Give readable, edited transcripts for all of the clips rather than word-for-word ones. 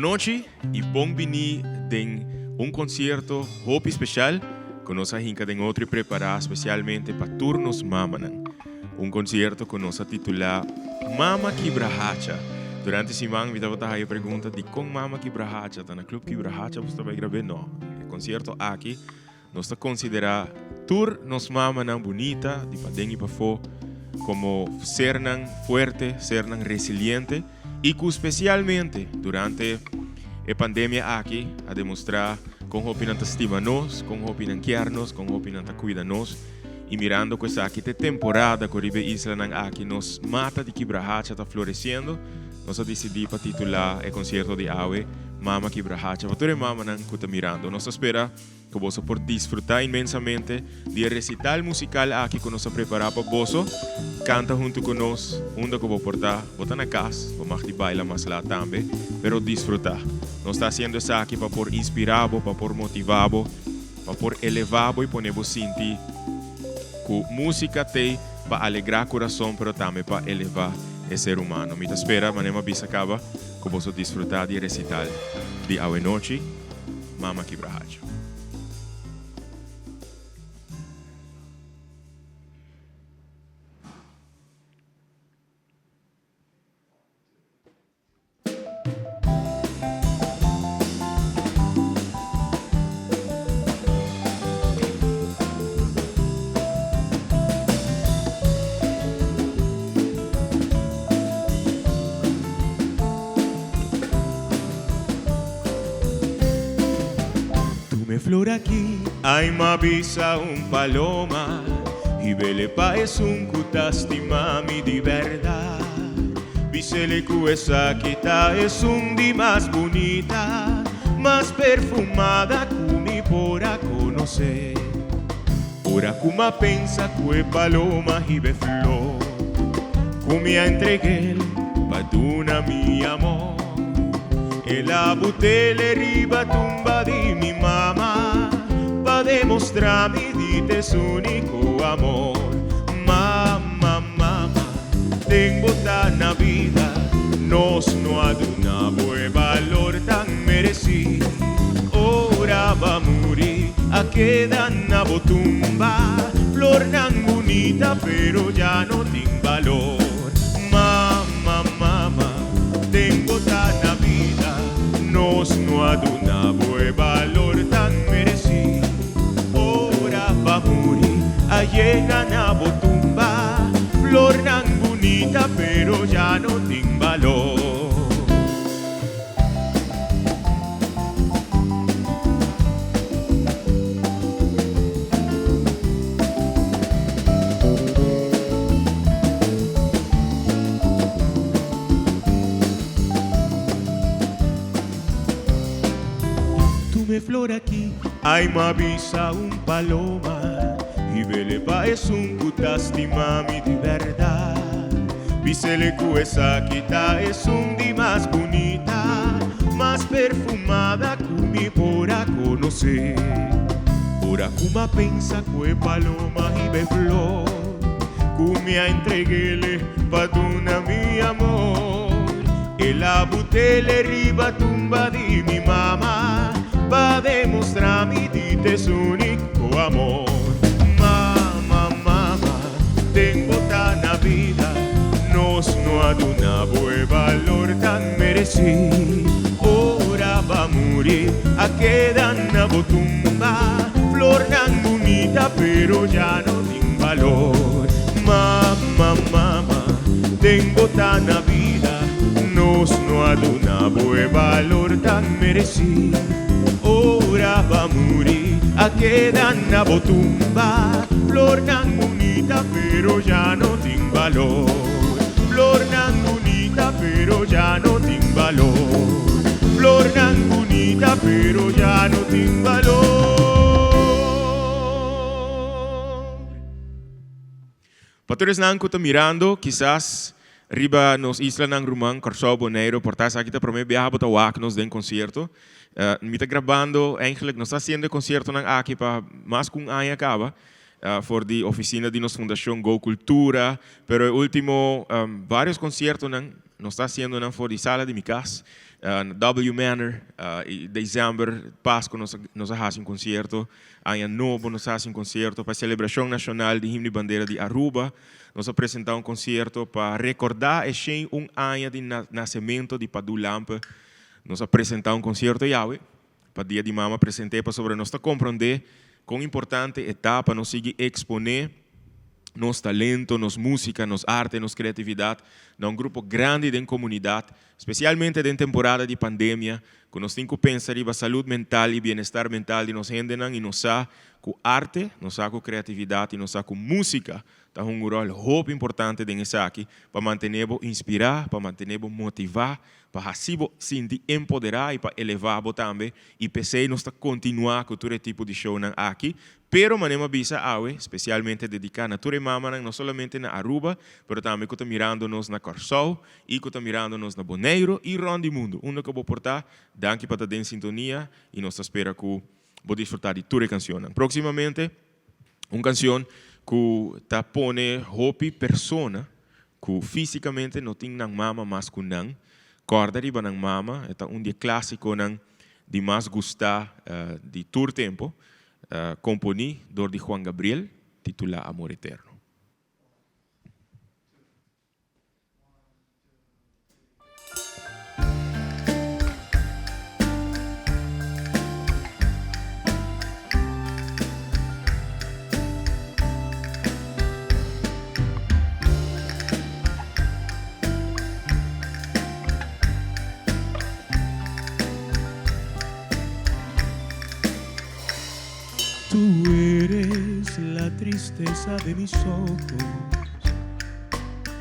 Bon nochi y bon bini den un concierto hopi special cu nos a hinca den otro y prepara specialmente pa tur nos mamanan. Un concierto cu nos a titula Mama Kibrahacha. Durante siman mi tabata haya pregunta dicon Mama Kibrahacha ta na Club Kibrahacha boso ta bay grab'e? No, e concierto aki Nos ta konsiderá tur nos mamanan bunita, di paden i pafó, komo sernan fuerte, sernan resiliente i ku spesialmente durante e pandemia aki a demostrá kon hopi nan ta stima nos, kon hopi nan kier nos, kon hopi nan ta kuida nos. I mirando ku esaki ta e temporada ku riba e islanan aki nos mata di kibrahacha ta floresiendo, nos a disidí pa titulá e konsierto di awe Mama Kibrahacha pa tur e mamanan ku ta mirando. Nos ta spera. Ku boso por disfrutá inmensamente di e resital musikal aki ku nos a prepará pa boso. Kanta huntu ku nos unda ku bo por ta. Bo ta na kas, bo mag di baila mas lat tambe, pero disfrutá. Nos ta hasiendo esaki pa por inspirá bo, pa por motivá bo, pa por elevá bo i pone bo sinti ku músika t'ei pa alegrá kurason pero tambe pa elevá e ser humano. Mi ta spera, manera mi a bisa kaba, ku boso disfrutá di e resital di awenochi. Mama Kibrahacha. Tu me flor aki. Ay m'a bisa un paloma i bele pa esun ku ta stima mi di bèrdat. Bisele ku esaki ta esun di mas bunita, mas perfumada ku mi por a konosé. Ora ku m'a pensa ku e paloma hiba e flor ku mi a entreg'el pa duna mi amor, el a but'el riba tumba di mi mama pa demostrá mi di ta es úniko amor. Mama, mama, den bo ta na bida, nos no a duna bo e balor tan meresí. Ora ba muri. A keda na bo tumba flornan bunita pero ya no tin balor. Mama, mama, den bo ta na bida nos no a duna bo e balor tan mereci. Ora ba muri a yega na bo tumba flornan bunita pero ya no tin balor. Tu me flor aki. Ay m'a bisa un paloma i bele pa esun ku ta stima mi di bèrdat. Bisele ku esaki ta esun di mas bunita, mas perfumada ku mi por a konosé. Ora ku m'a pensa ku e paloma hiba e flor ku mi a entreg'ele pa duna mi amor, el a but'ele riba tumba di mi mama pa demostrá mi di t'es úniko amor. Mama, mama. Den bo ta na bida, nos no a duna bo e balor tan meresí. Ora ba muri, a keda na bo tumba, flornan bunita pero ya no tin balor. Mama, mama, den bo ta na bida, nos no a duna bo e balor tan meresí. Ora ba muri, a keda na bo tumba. Flornan bunita pero ya no tin balor. Flornan bunita pero ya no tin balor. Flornan bunita pero ya no tin balor. Pa tur esnan ku ta mirando, kisas riba nos islanan ruman Kòrsou, Boneiru, por ta esaki ta promé biaha bo ta wak nos den konsierto. Mi ta grabando, eigenlijk nos ta hasiendo e konsiertonan aki pa mas ku un aña kaba for di ofisina di nos fundashon Go Cultura, pero e ultimo varios konsiertonan nos ta hasiendo nan for di sala di mi kas. Na W Manor, y december, Pasco nos nos a haci un concierto, Aña Nobo nos a haci un concierto pa e celebracion nacional di Himno y Bandera di Aruba. Nos a presenta un concierto pa recorda e 101 aña di nacemento di Padu Lampe. Nos a presenta un concierto yawe pa Dia di Mama presente pasobra nos ta comprende con importante e ta pa nos sigui expone nos talento, nos musica, nos arte, nos creatividad na un grupo grandi den comunidad. Spesialmente den temporada di pandemia, ku nos tin ku pensa riba salud mental i bienestar mental di nos hendenan i nos sa ku arte, nos sa ku kreatividat i nos sa ku músika ta hunga un ròl hopi importante den esaki pa mantené bo inspirá, pa mantené bo motivá, pa hasi bo sinti empoderá i pa elevá bo tambe i p'esei nos ta kontinuá ku tur e tipo di shownan aki. Pero manera mi a bisa awe, spesialmente dediká na tur e mamanan no solamente na Aruba, pero tambe ku ta mirando nos na Kòrsou i ku ta mirando nos na Boneiru i rònt di mundu. Unda ku bo por ta, danki pa ta den sintonia i nos ta spera ku bo disfrutá di tur e kansionnan. Próksimamente un kansion ku ta pone hopi persona ku físikamente no tin nan mama mas ku nan, kòrda riba nan mama. E ta un di e klásikonan di mas gustá di tur tempu. Komponí dor di Juan Gabriel, titulá Amor Eterno. Tú eres la tristeza de mis ojos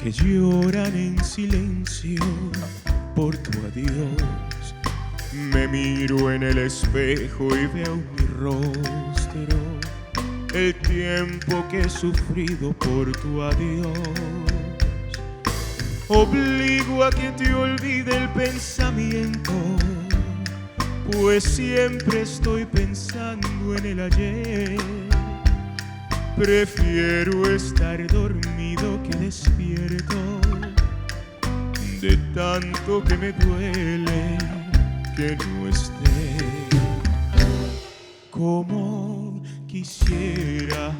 que lloran en silencio por tu adiós. Me miro en el espejo y veo mi rostro, el tiempo que he sufrido por tu adiós. Obligo a que te olvide el pensamiento, pues siempre estoy pensando en el ayer. Prefiero estar dormido que despierto, de tanto que me duele que no esté. Como quisiera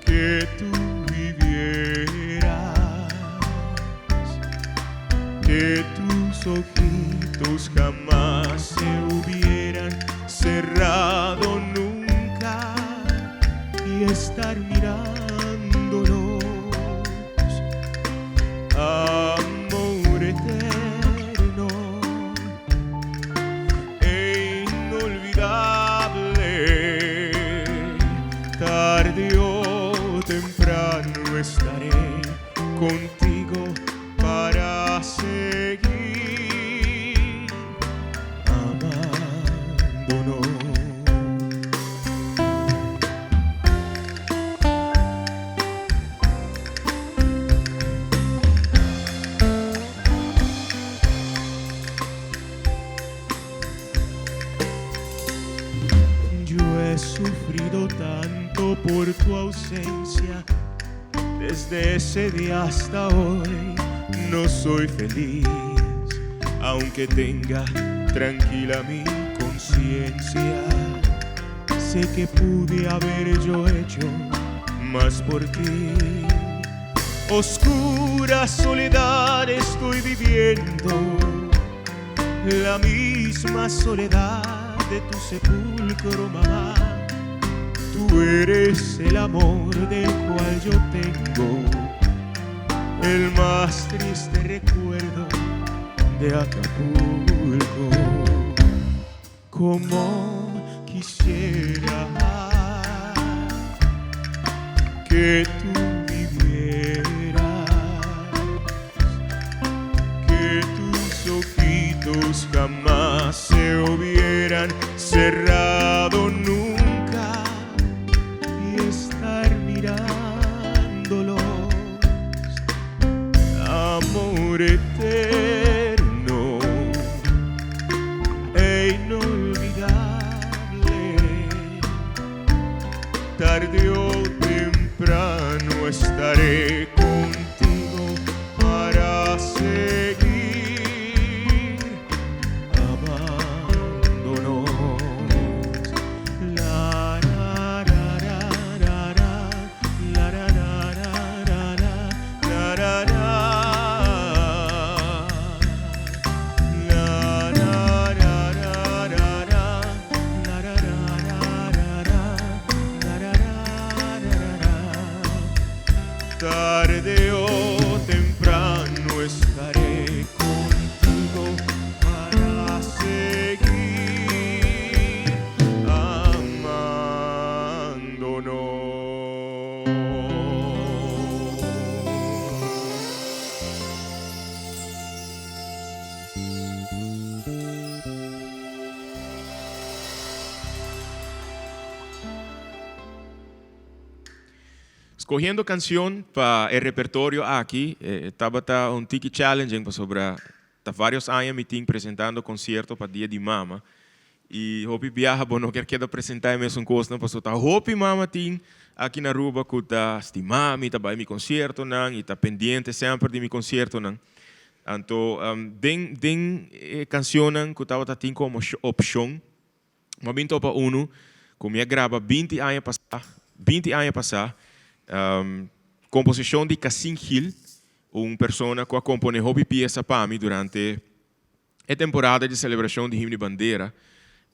que tú vivieras, que tus ojitos jamás se hubieran cerrado nunca y estar mirándolos. Amor eterno e inolvidable, tarde o temprano estaré contigo para seguir amándonos. Yo he sufrido tanto por tu ausencia, desde ese día hasta hoy no soy feliz, aunque tenga tranquila mi conciencia. Sé que pude haber yo hecho más por ti. Oscura soledad estoy viviendo, la misma soledad de tu sepulcro, mamá. Tú eres el amor del cual yo tengo el más triste recuerdo de Acapulco. Como quisiera que tú vivieras, que tus ojitos jamás se hubieran cerrado nunca y estar mirándolos. Amor eterno e inolvidable, tarde o temprano estaré contigo para seguir. Skohiendo kanshon pa e repertorio aki tabata un tiki challenging pasobra ta varios aña mi tin presentando konsierto pa Dia di Mama i hopi biaha bo no kier keda presenta e mesun kosnan pasobra ta hopi mama tin aki na Aruba ku ta stima mi, ta bai mi konsiertonan i ta pendiente semper di mi konsiertonan. Anto den den e kanshonnan ku tabata tin komo opshon Mi a bin topa unu ku mi a graba 20 aña pasá, 20 aña pasá, komposishon di Casin Gil, un persona ku a komponé hopi piesa pa mi durante e temporada di selebrashon di Himno di Bandera.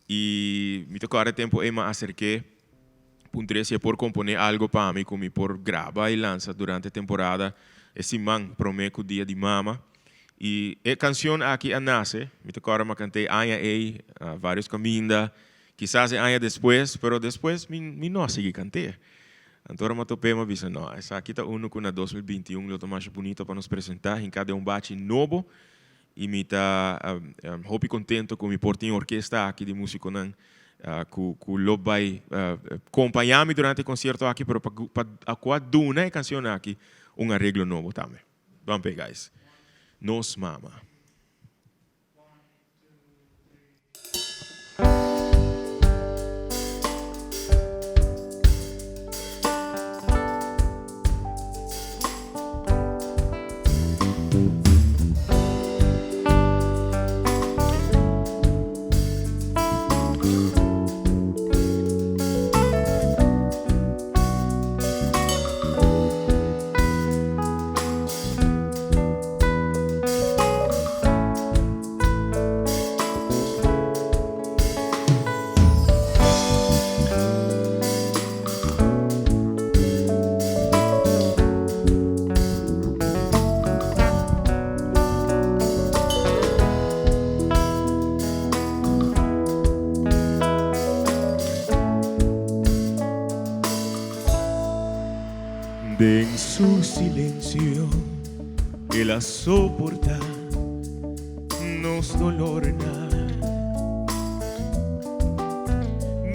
I mi ta kòrda e tempu ei mi a aserk'é puntr'é si e por komponé algu pa mi ku mi por graba i lansa durante e temporada e siman promé ku Dia di Mama. I e kanshon aki a nase, mi ta kòrda mi a kant'é aña ei vários kaminda, kisas e aña despues, pero despues mi mi no a sigui kant'é. Anto ora mi a top'é mi a bisa, no, esaki ta unu ku na 2021 lo ta masha bunito pa nos presentá hinká den un bachi nobo i mi ta hopi kontento ku mi por tin orkesta aki di músikonan ku ku lo bai kompañá mi durante e konsierto aki, pero pa pa ku a duna e kanshon aki un areglo nobo tambe. Ban p'e guys. Nos mama. Den su silencio el a soporta nos dolornan.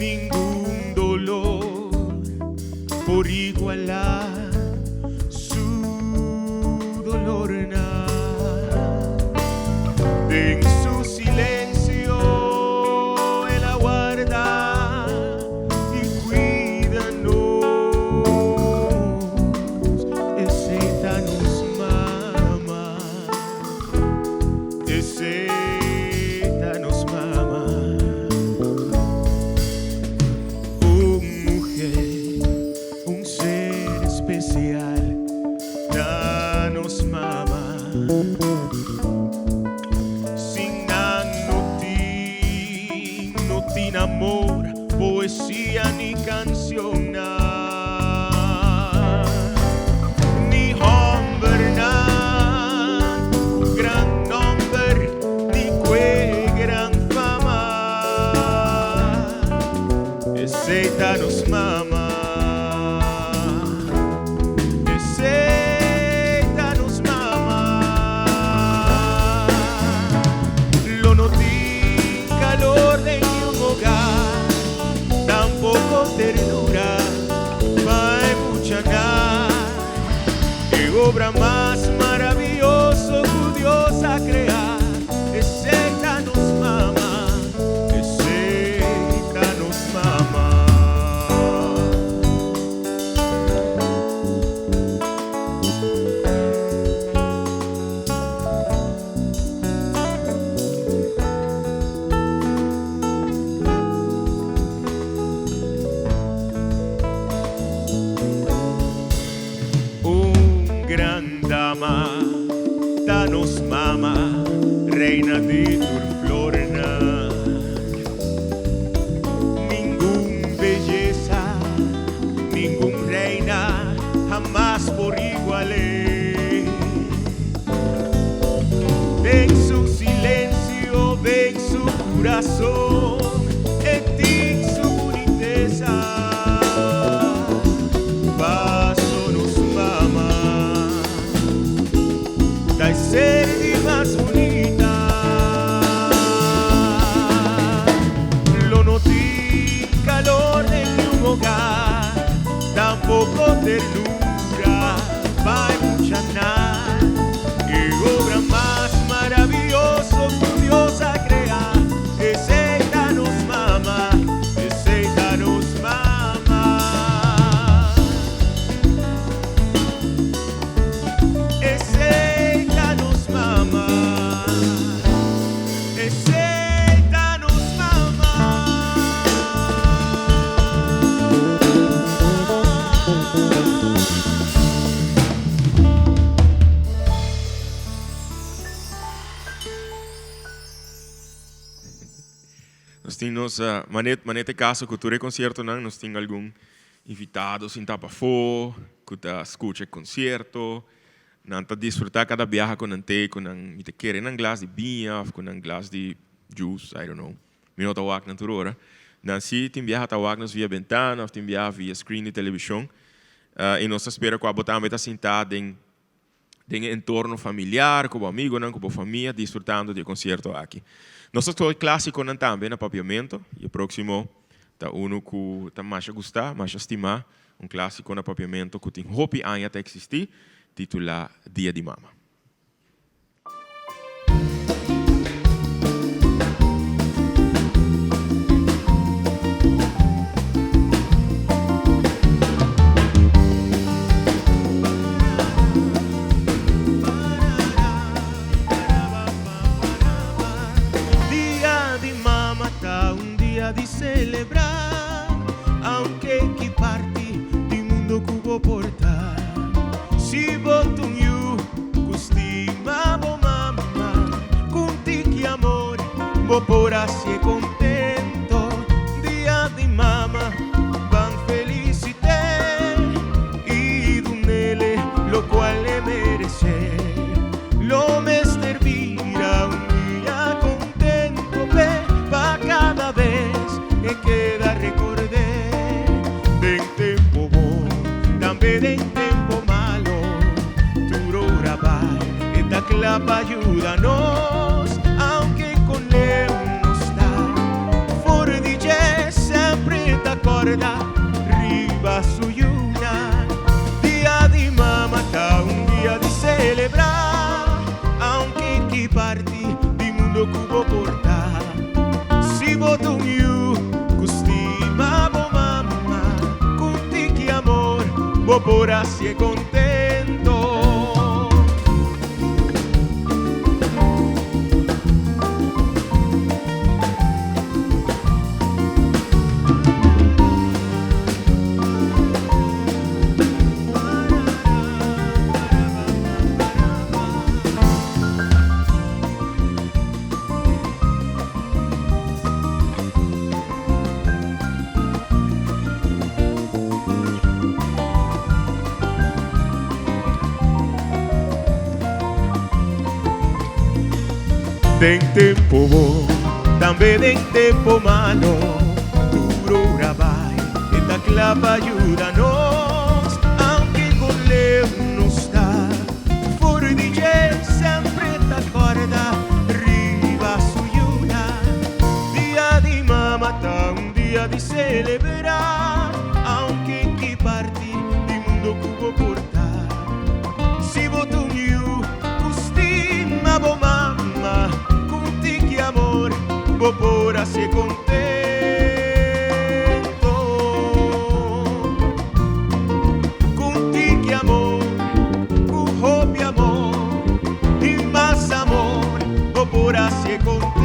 Ningun dolor por iguala su dolornan. Den su silencio el a warda y cuida nos. Esey ta nos mama. Esey ta nos mama. Un mujer, un ser especial, ta nos mama. Sin nan no tin, no tin amor, poesia ni cancionnan. Ni hombernan cu gran nomber, ni cue gran fama. Esey ta nos mama. Esey ta nos mama. Lo no tin calor den niun hogar, tampoco ternura pa e muchanan. E obra mas maravilloso cu Dios a crea, esey ta nos mama, esey ta nos mama. Un gran dama ta nos mama, reina di tur flornan. Ningun belleza, ningun reina hamas por igual'é. Den su silencio, den su curazon, e tin su buniteza. Paso nos mama ta e ser di mas bunita. Lo no tin calor den niun hogar, tampoco ternura. tin nos, mané, mané ta e kaso ku tur e konsiertonan, nos tin algun invitado sintá pafó ku ta skucha e konsierto. Nan ta disfrutá kada biaha ku nan te ku nan, mi ta kere nan glas di biña òf ku nan glas di juice, I don't know. Mi no ta wak nan tur ora. Nan si tin biaha ta wak nos via bentana òf tin biaha via screen di televishon. I nos ta spera ku abo tambe ta sintá den den e entorno familiar, ku bo amigonan, ku bo famia, disfrutando di e konsierto aki. Nos ta skohe klásikonan tambe na Papiamento i e próksimo ta unu ku ta masha gustá, masha stimá, un klásiko na Papiamento ku tin hopi aña ta eksistí, titulá Dia di Mama. Dia di mama ta un dia di celebra, aunke ki parti di mundo cu bo por ta. Si bo ta un yu cu stima bo mama, cu un tiki amor bo por haci'e contento. Dia di mama ban felicit'e y dun'ele locual e merece. Lo mester bira un dia contento p'e pa cada bes e keda record'e. Den tempo bon, tambe den tempo malo, tur ora bai e ta kla pa yuda nos, aunke con leu nos ta. For di dje sempre e ta corda riba su yunan. Dia di mama ta un dia di celebra, aunke ki parti di mundo cu bo por ta. Si bo ta un yu cu stima bo mama, cu un tiki amor bo por haci'e contento. Den tempo bon, tambe den tempo malo, tur ora bai e ta kla pa yuda nos, aunke con leu nos ta. For di dje sempre ta corda riba su yunan. Dia di mama ta un dia di celebra, aunke ki parti di mundo cu bo por ta. Si bo ta un yu cu stima bo mama, cu un tiki amor bo por haci'e contento. Cu un tiki amor, cu hopi amor y mas amor bo por haci'e contento.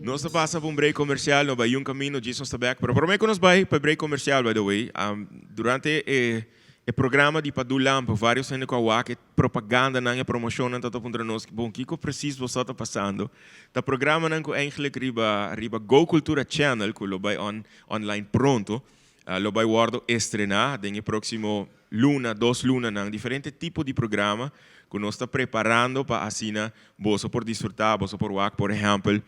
Nos ta pasa pa un break comercial, no bay un camino, djis nos ta bek. Pero prome cu nos bay pa e break comercial, by the way, durante e E programa di Padu Lampe, varios hende ku a wak e propagandanan, e promoshonnan ta ta puntra nos, bon kiko presis boso ta pasando? Ta programanan ku eigenlijk riba riba Go Cultura Channel, ku lo bai on online pronto, lo bai wòrdu estrená den e próksimo luna, dos lunanan, diferente tipo di programa ku nos ta preparando pa asina boso por disfrutá, boso por wak, por ehèmpel,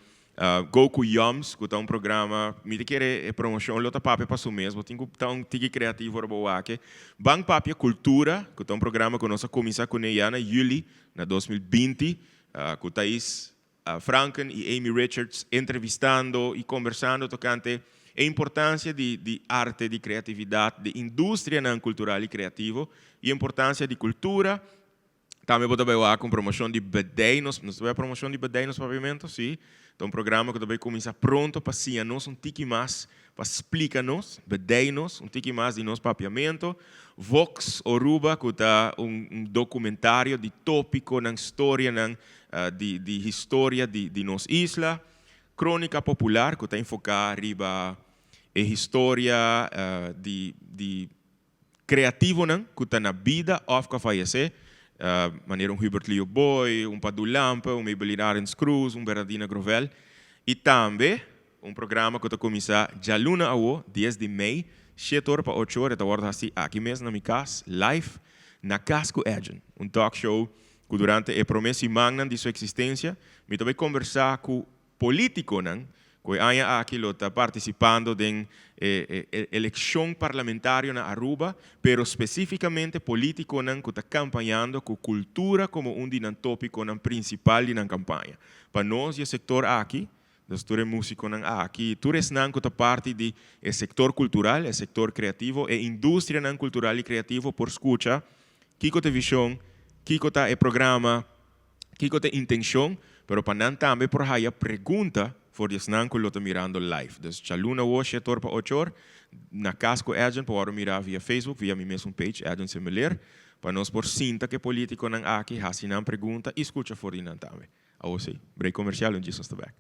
Go ku Yums, ku ta un programa, mi ta kere e promoshon lo ta papia pa su mes, bo tin ku ta un tiki kreativo ora bo wak e. Ban Papia Kultura, ku ta un programa ku nos a kuminsá kuné ya na yüli na 2020, ku Thais Franken i Amy Richards entrevistando i kombersando tokante e importansia di di arte, di kreatividat, di industrianan kultural i kreativo, i e importansia di kultura. Tambe bo ta bai wak un promocion di Bedei nos, nos ta bai promocion di Bedei nos Papiamento, si. Ta un programa cu ta bai cuminsa pronto pa siña nos un tiki mas, pa splica nos, bedei nos un tiki mas di nos Papiamento. Vox Oruba cu ta un un documentario di topiconan, storianan di di historia di di nos isla. Cronica Popular cu ta enfoca riba e historia di di. Kreativonan ku ta na bida òf ku a fayesé, manera un Hubert Leo Boy, un Padu Lampe, un Maybelline Arends Cruz, un Bernardina Grovel. I tambe un programa ku ta kuminsá djaluna awo, dies di mei, shete or pa ocho or, e ta wòrdu hasí aki mes na mi kas, live, Na Kas ku Edjean, un talk show ku durante e promé simannan di su eksistensia mi ta bai kombersá ku Polítikonan ku e aña aki lo ta partisipando den e elekshon parlamentario na Aruba, pero spesífikamente polítikonan ku ta kampañando ku kultura komo un di nan tópikonan prinsipal di nan kampaña. Pa nos di e sektor aki, dus tur e músikonan aki, tur esnan ku ta parti di e sektor kultural, e sektor kreativo, e industrianan kultural i kreativo por skucha kiko ta e vishon, kiko ta e programa, Kiko ta e intencion? Pero pa nan tambe por haya pregunta for di esnan cu lo ta mirando live. Dus djaluna awo shete or pa ocho or na cas cu Edjean por worde mira via Facebook, via mi mesun page Edjean Semeleer, pa nos por sinta cu e politiconan aki, haci nan pregunta y scucha for di nan tambe. Awo si, break comercial un djis nos ta back.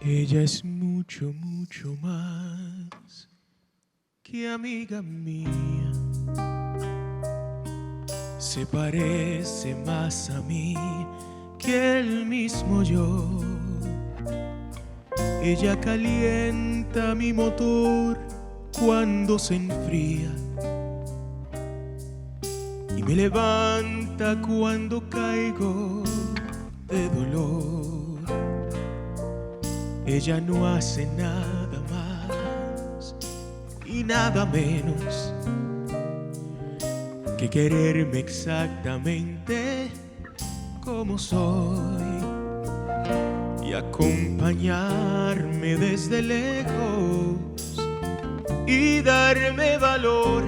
Ella es mucho, mucho más que amiga mía. Se parece más a mí que el mismo yo. Ella calienta mi motor cuando se enfría y me levanta cuando caigo de dolor. Ella no hace nada más y nada menos que quererme exactamente como soy y acompañarme desde lejos y darme valor.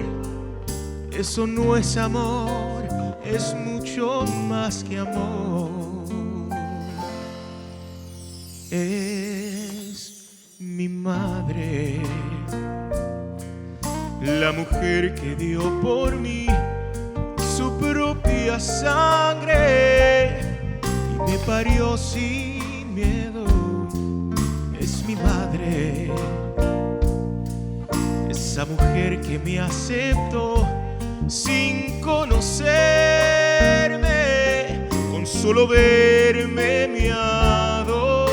Eso no es amor, es mucho más que amor. Es mi madre, la mujer que dio por mí su propia sangre y me parió sin miedo. Es mi madre, esa mujer que me aceptó sin conocerme, con solo verme me adoró.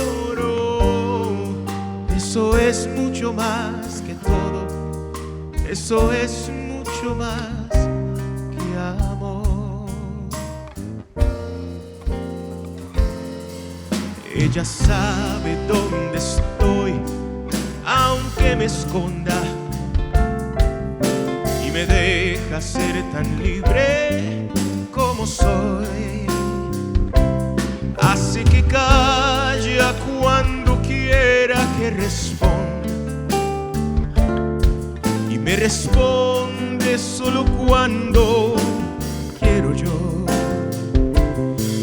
Eso es mucho más que todo, eso es mucho más que amor. Ella sabe dónde estoy, aunque me esconda, y me deja ser tan libre como soy. Hace que calla cuando quiera que responda y me responde solo cuando quiero yo.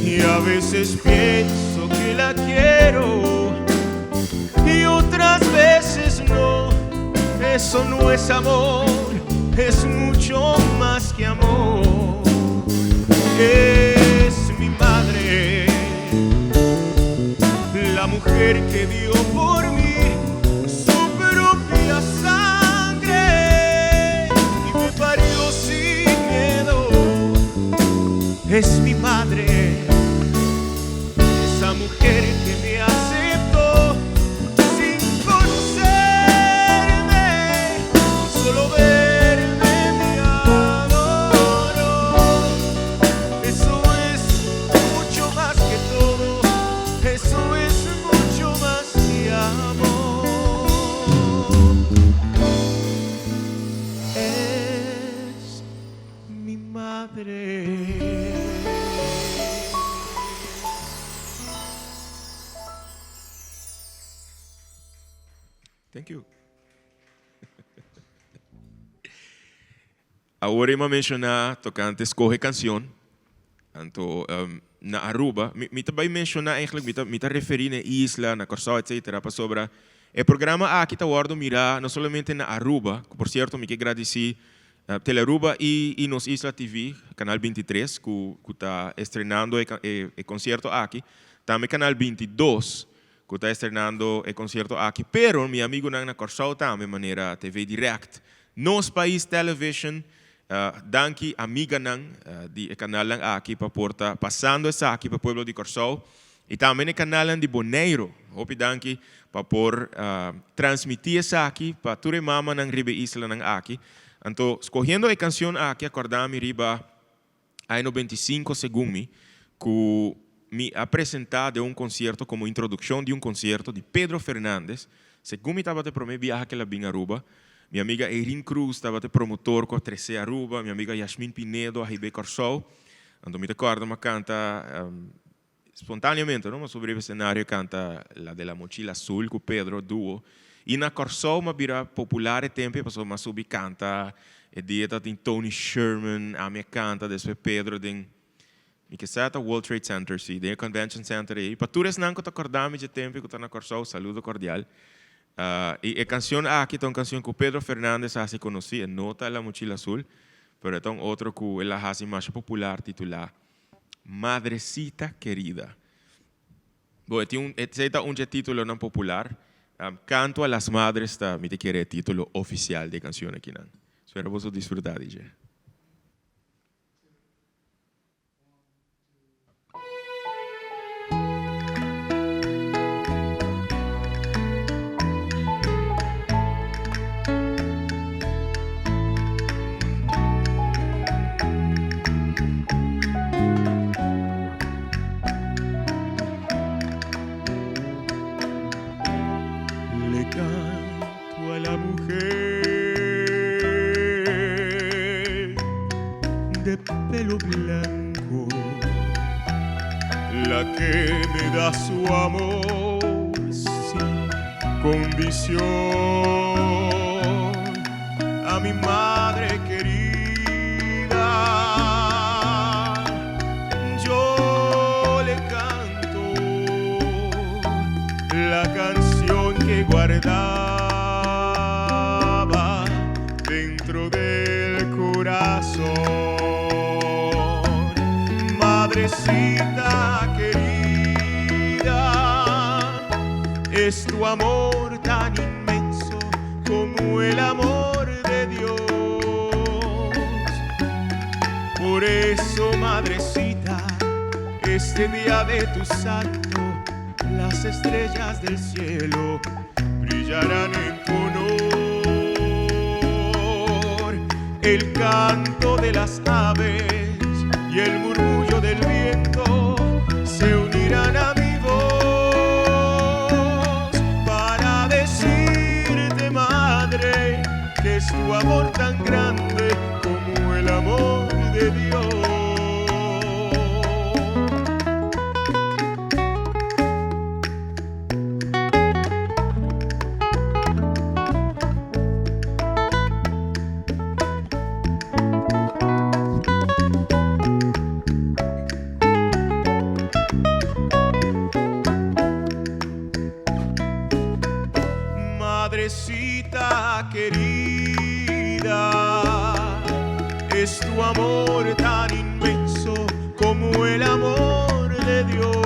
Y a veces pienso que la quiero y otras veces no. Eso no es amor, es mucho más que amor. Es mi madre, la mujer que dio por mí su propia sangre y me parió sin miedo. Es mi madre, esa mujer que me aceptó sin conocerme, con solo verme me adoró. Eso es mucho más que todo, eso es mucho más que amor. Es mi madre. Thank you. Awor mi a menshoná tokante skohe kansion. Anto na Aruba, mi ta bai menshoná eigenlijk, mi ta referí na isla, na Kòrsou, etc. Pasobra e programa aki ta wòrdu mirá no solamente na Aruba, ku por sierto mi ke gradisí Telearuba i Nos Isla TV, Kanal 23, ku ta estrenando e konsierto aki, tambe Kanal 22, ku ta estrenando e konsierto aki, pero mi amigunan na Kòrsou tambe, manera TV Direct, Nos Pais Television, danki amiganan di e kanalnan aki pa por ta pasando esaki pa pueblo di Kòrsou i tambe na e kanalnan di Boneiru. Hopi danki pa por transmití esaki pa tur e mamanan riba e islanan aki. Anto, skohiendo e kansion aki a kòrda mi riba Aña 95 segun mi ku mi a presentá den un konsierto komo introdukshon di un konsierto di Pedro Fernandez. Segun mi tabata e promé biaha ku el a bin Aruba. Mi amiga Eirin Cruz tabata e promotor ku a tres'é Aruba, mi amiga Yashmin Pinedo a hib'é Kòrsou. Anto mi ta kòrda mi a kanta spontaneamente, no? Mi a subi riba esenario i kanta La de la mochila azul ku Pedro duo. I na Kòrsou mi a bira popular e tempu ei pasobra mi a subi kanta e dia tabatin Tony Sherman, ami a kanta, despues Pedro den mi ke sa ta World Trade Center si, den e Convention Center ei. Pa tur esnan ku ta kòrda mi dje tempu ei ku ta na Kòrsou, saludo kordial. I e kansion aki ta un kansion ku Pedro Fernandez a hasi konosí, e no ta La Mochila Azul, pero e ta un otro ku el a hasi masha popular titulá Madrecita Querida. Bo, e tin un, esei ta un dje títulonan popular. Canto a las Madres ta, mi ta kere, e título ofisial di e kanshon akinan. Spera boso disfrutá di dje. Le canto a la mujer de pelo blanco, la que me da su amor sin condición. A mi madre querida yo le canto la canción que guardaba dentro del corazón. Madrecita querida, es tu amor tan inmenso como el amor de Dios. Por eso, madrecita, este día de tu santo, las estrellas del cielo brillarán en tu honor. El canto de las aves y el murmullo del viento se unirán a mi voz para decirte, madre, que es tu amor tan grande como el amor de Dios. Madrecita querida, es tu amor tan inmenso como el amor de Dios.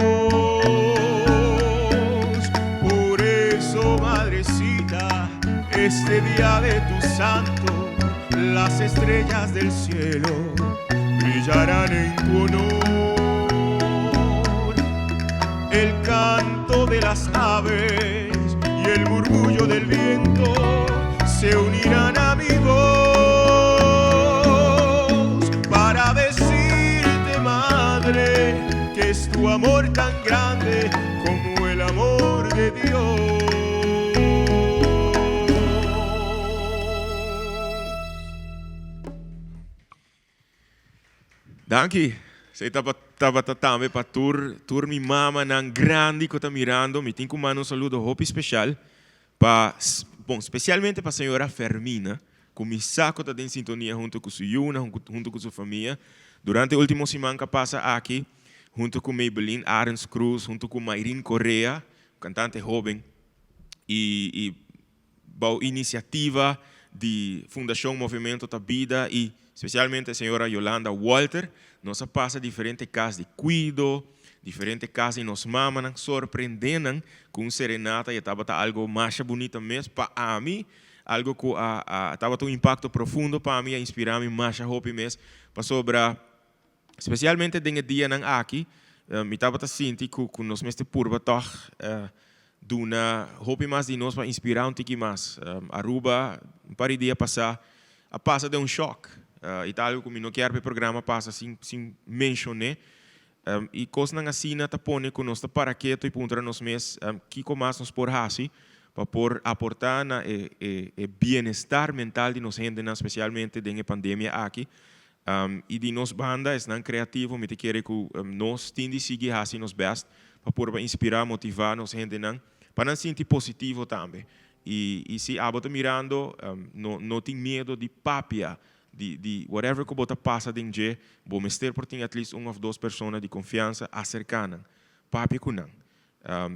Por eso, madrecita, este día de tu santo, las estrellas del cielo brillarán en tu honor. El canto de las aves y el murmullo del viento se unirán a mi voz para decirte, madre, que es tu amor tan grande como el amor de Dios. Danki. Esei tabata tambe pa tur tur mi mamanan grandi ku ta mirando. Mi tin ku manda un saludo hopi speshal pa, bon, spesialmente pa señora Fermina, ku mi sa ku ta den sintonia huntu ku su yunan, huntu ku su famia. Durante e ultimo siman ku a pasa aki, huntu ku Maybelline Arends Cruz, huntu ku Mayrin Correa, un kantante hoben, i i Bou inisiativa di Fundashon Movimento ta Bida i spesialmente señora Yolanda Walter, nos a pasa diferente kas di kuido, diferente kas di nos mamanan, sorprendé nan ku un serenata i e tabata algo masha bunita mes pa ami, algo ku a a tabata un impakto profundo pa mi, a inspirá mi masha hopi mes, pasobra Spesialmente den e dianan aki, mi tabata sinti ku ku nos mester purba tòg duna hopi mas di nos pa inspirá un tiki mas. Aruba un par di dia pasá a pasa den un shòk i ta algu ku mi no kier pa e programa pasa sin sin menshon'é. I kosnan asina ta pone ku nos ta para ketu i puntra nos mes kiko mas nos por hasi pa por aportá na e e bienestar mental di nos hendenan spesialmente den e pandemia aki. I di nos banda, esnan kreativo, mi ta kere ku nos tin di sigui hasi nos bèst pa purba inspirá, motivá nos hendenan pa nan sinti positivo tambe. I si abo ta mirando, no no tin miedo di papia di di whatever ku bo ta pasa den dje, bo mester por tin at least un òf dos persona di konfiansa aserká nan, papia ku nan.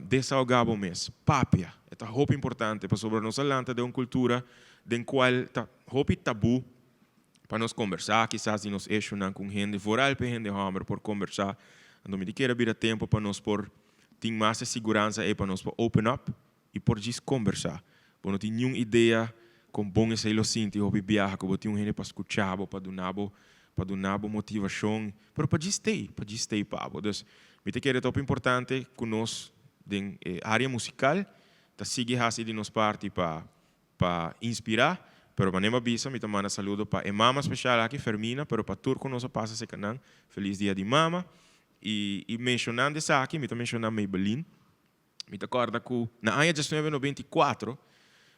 Desahogá bo mes, papia. E ta hopi importante pasobra nos a lanta den un kultura den kual ta hopi tabú Pa nos kombersá kisas di nos eshunan ku un hende, vooral pa e hende hòmber por kombersá. Anto mi ta kere bira tempu pa nos por Tin mas e siguransa ei pa nos por open up i por djis kombersá. Bo no tin niun idea kon bon esei lo sinti hopi biaha ku bo tin un hende pa skucha bo, pa duna bo, pa duna bo motivashon, pero pa djis stay, pa djis stay pa bo. Dus, mi ta kere ta hopi importante ku nos den e área musikal ta sigui hasi di nos parti pa pa inspirá, pero manera mi a bisa mi ta manda saludo pa e mama speshal aki, Fermina, pero pa tur ku nos a pasa serka nan, felis dia di mama. I i menshonando esaki mi ta menshoná Maybelline. Mi ta kòrda ku na aña diesnuebe nobenta i kuatro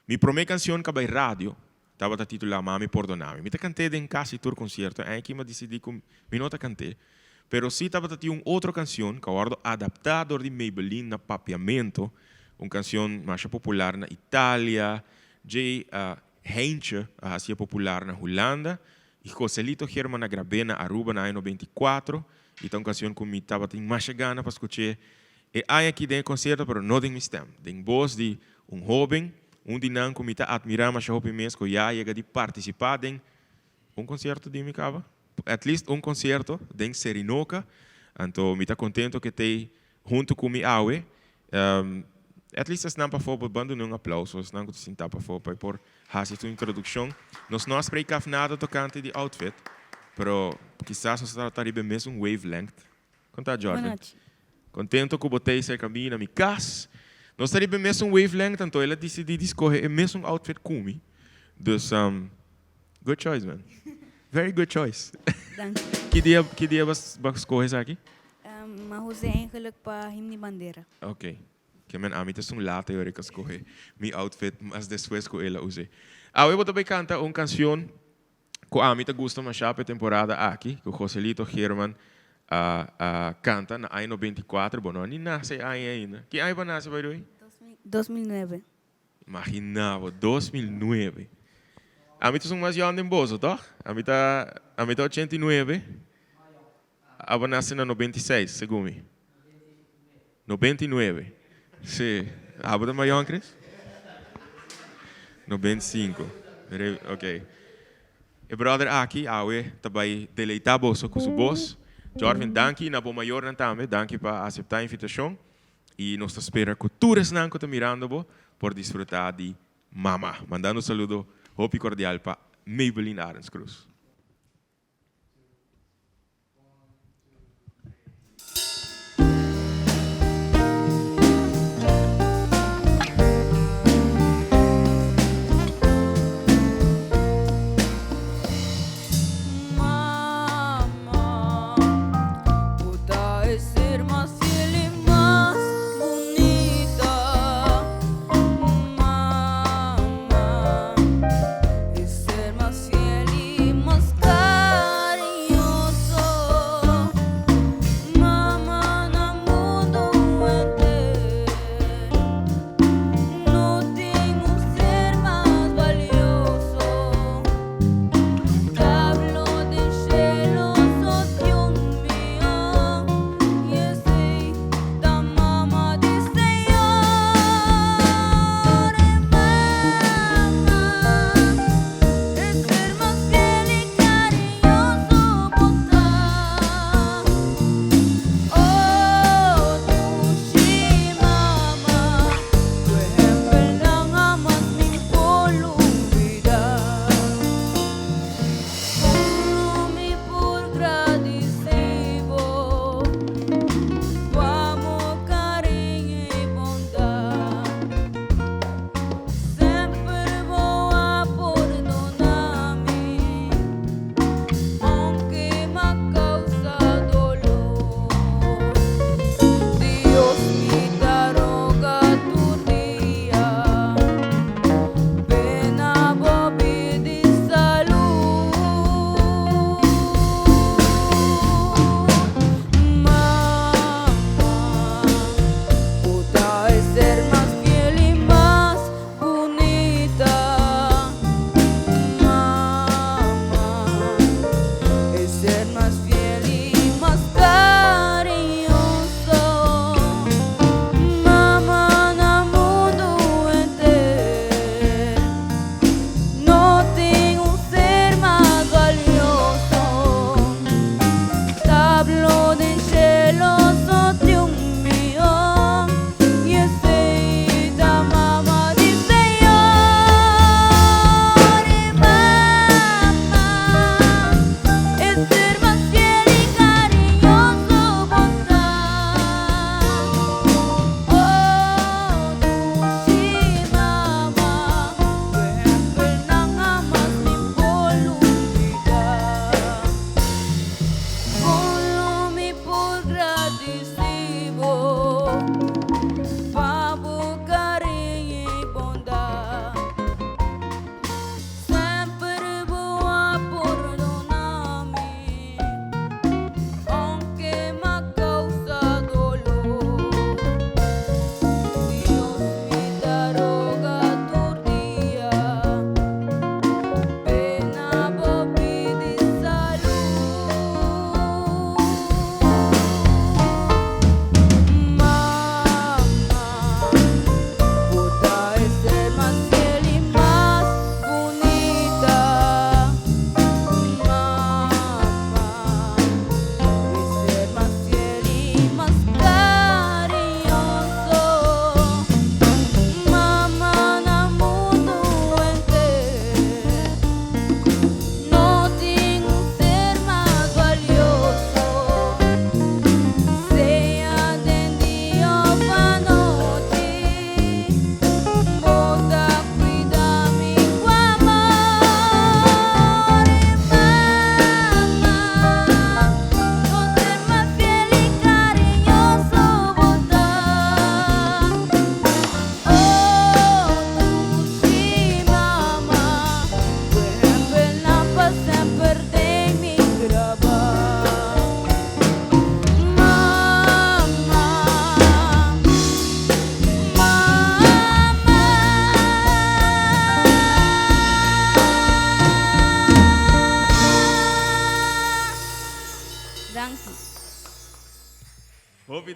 mi promé kansion ku a bai radio tabata titulá Mami Pordonami. Mi ta kant'é den kasi tur konsierto. Aña aki mi a disidí ku mi no ta kant'é. Pero sí tabata tin un otro kansion ku a wòrdu adaptá dor di Maybelline na papiamento, un kansion masha popular na Italia, djei Heintje a hasié popular na Hulanda i Joselito German a grab'é na Aruba na aña 94 i ta un kansion ku mi tabatin masha gana pa skuch'é e aña aki den e konsierto pero no den mi stèm, den bos di un hóben, un di nan ku mi ta atmirá masha hopi mes ku ya a yega di partisipá den un konsierto di mi kaba, at least un konsierto den Serinoka, anto mi ta kontento ku e t'ei huntu ku mi awe. At least esnan pafó por ban duna un aplauso, esnan ku ta sintá pafó pa e por hasi su introdukshon. Nos no a spreek af nada tokante di outfit, pero kisas nos ta riba e mesun wavelength. Kon ta, Jordan? Kontento ku bo t'ei serka mi na mi kas. Nos ta riba e mesun wavelength, anto el a disidí di skohe e mesun outfit ku mi. Dus, good choice, man. Very good choice. Danki. Ki dia, ki dia bo a skohe esaki? Mi a usa eigenlijk pa himni bandera. Ok. Ke men ami ta esun lata yora ku a skohe mi outfit mas despues ku el a us'é. Awe bo ta bai kanta un kansion ku ami ta gusta mashá pa e temporada aki, ku Joselito Geerman a a kanta na aña 94. Bo no a ni nase e aña ainda. Ki aña bo a nase by the way? 2009. Imagina bo, 2009. Ami ta esun mas yòn den boso, tòg? Ami ta ami ta 89. Abo nase na 96, segun mi. 99. Sí. Abo ta mayon, Chris? 95. Ok. E brother aki, awe, ta bai deleita boso ku su bos. Jorvin, danki na bo mayornan tambe. Danki pa aseptá e invitashon. I nos ta spera ku tur esnan ku ta mirando bo por disfrutá di Mama. Mandando un saludo hopi kordial pa Maybelline Arends Cruz. Mama, bo ta e ser mas fiel i mas bunita. Mama, e ser mas fiel i mas.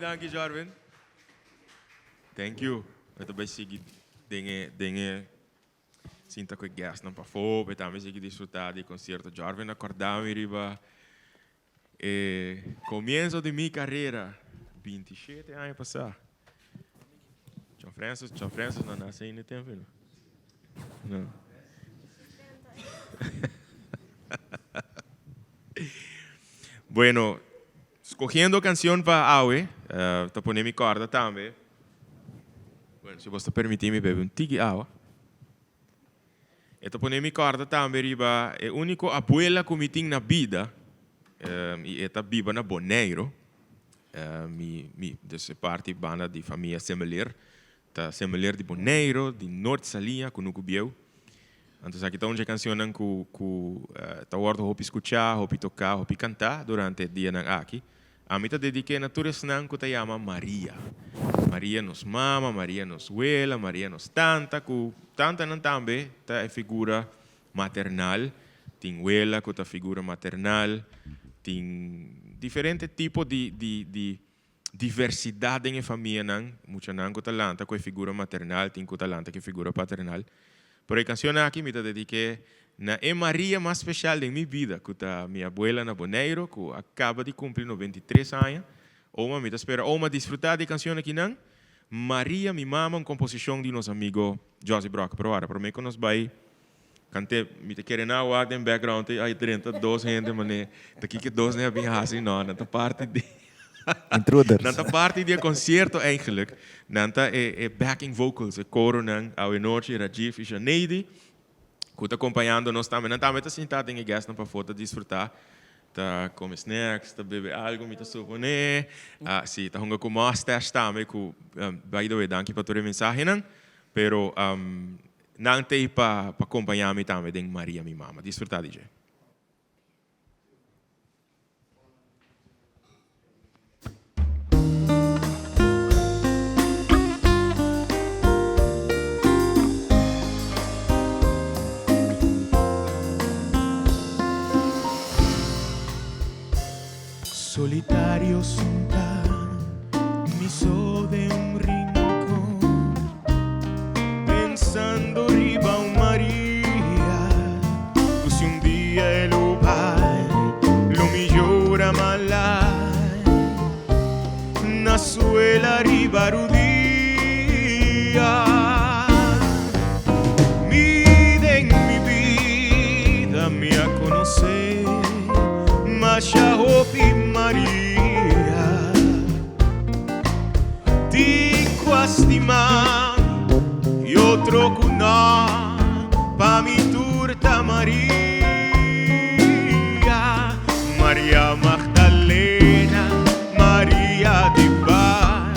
danki Jorvin. Thank you. Mi ta bai sigui den e den e sinta ku e guestnan pafó, pa tambe sigui disfrutá di e konsierto. Jorvin a kòrda mi riba e komienso di mi karera 27 aña pasá. John Francis, John Francis no nase ainda e tempu no. No. Bueno, skohiendo kansion pa awe, ta pone mi kòrda tambe. Bueno, si bos ta permití mi bebe un tiki awa. E ta pone mi kòrda tambe riba e úniko abuela ku mi tin na bida, i e ta biba na Boneiru. Mi, mi, dus e parti banda di famia Semeleer, ta Semeleer di Boneiru, di Noord Saliña, Kunuku Bieu. Anto esaki ta un dje kansionnan ku ku ta wòrdu hopi skuchá, hopi toká, hopi kantá durante e dianan aki. Ami ta dedik'é na tur esnan ku ta yama Maria. Maria nos mama, Maria nos wela, Maria nos tanta, ku tantanan tambe ta e figura maternal. Tin wela ku ta figura maternal, tin diferente tipo di di di Diversidad den e famianan, muchanan cu ta lanta cu e figura maternal tin cu ta lanta cu e figura paternal. Pero e cancion aki mi ta dedique na e Maria mas special den mi bida cu ta mi abuela na Boneiro cu a caba di cumpli 93 aña. Oma, mi ta spera oma disfruta di e cancion akinan. Maria mi mama, un composicion di nos amigo Josie Brock. Pero ora, prome cu nos bay Kante mi ta kere na wak den background te ay drenta dos hende mane ta kiko dos ne a bin hasi no nan ta parti di Intruders. Nan ta parti di e concierto eigenlijk. Nan ta e e backing vocals e coronan awe nochi Rajiv y Shaneidy cu ta acompañando nos tambe. Nan tambe ta sinta den e guestnan pafo ta disfruta ta come snacks ta bebe algo mi ta supone. Ah si ta hunga cu mustache tambe cu by the way danki pa tur e mensahenan pero Nan t'ei pa pa kompañá mi tambe den Maria mi mama. Disfrutá di dje. Solitario sintá mi so den un rincon Pensando riba un Maria Cu si un dia e lo bai Lo mi yora malai Na suela riba rudia Mi den mi bida mi a conoce Masha hopi Maria Tin cu a stima y otro cu no Pa mi tur ta Maria Maria Magdalena Maria di Bar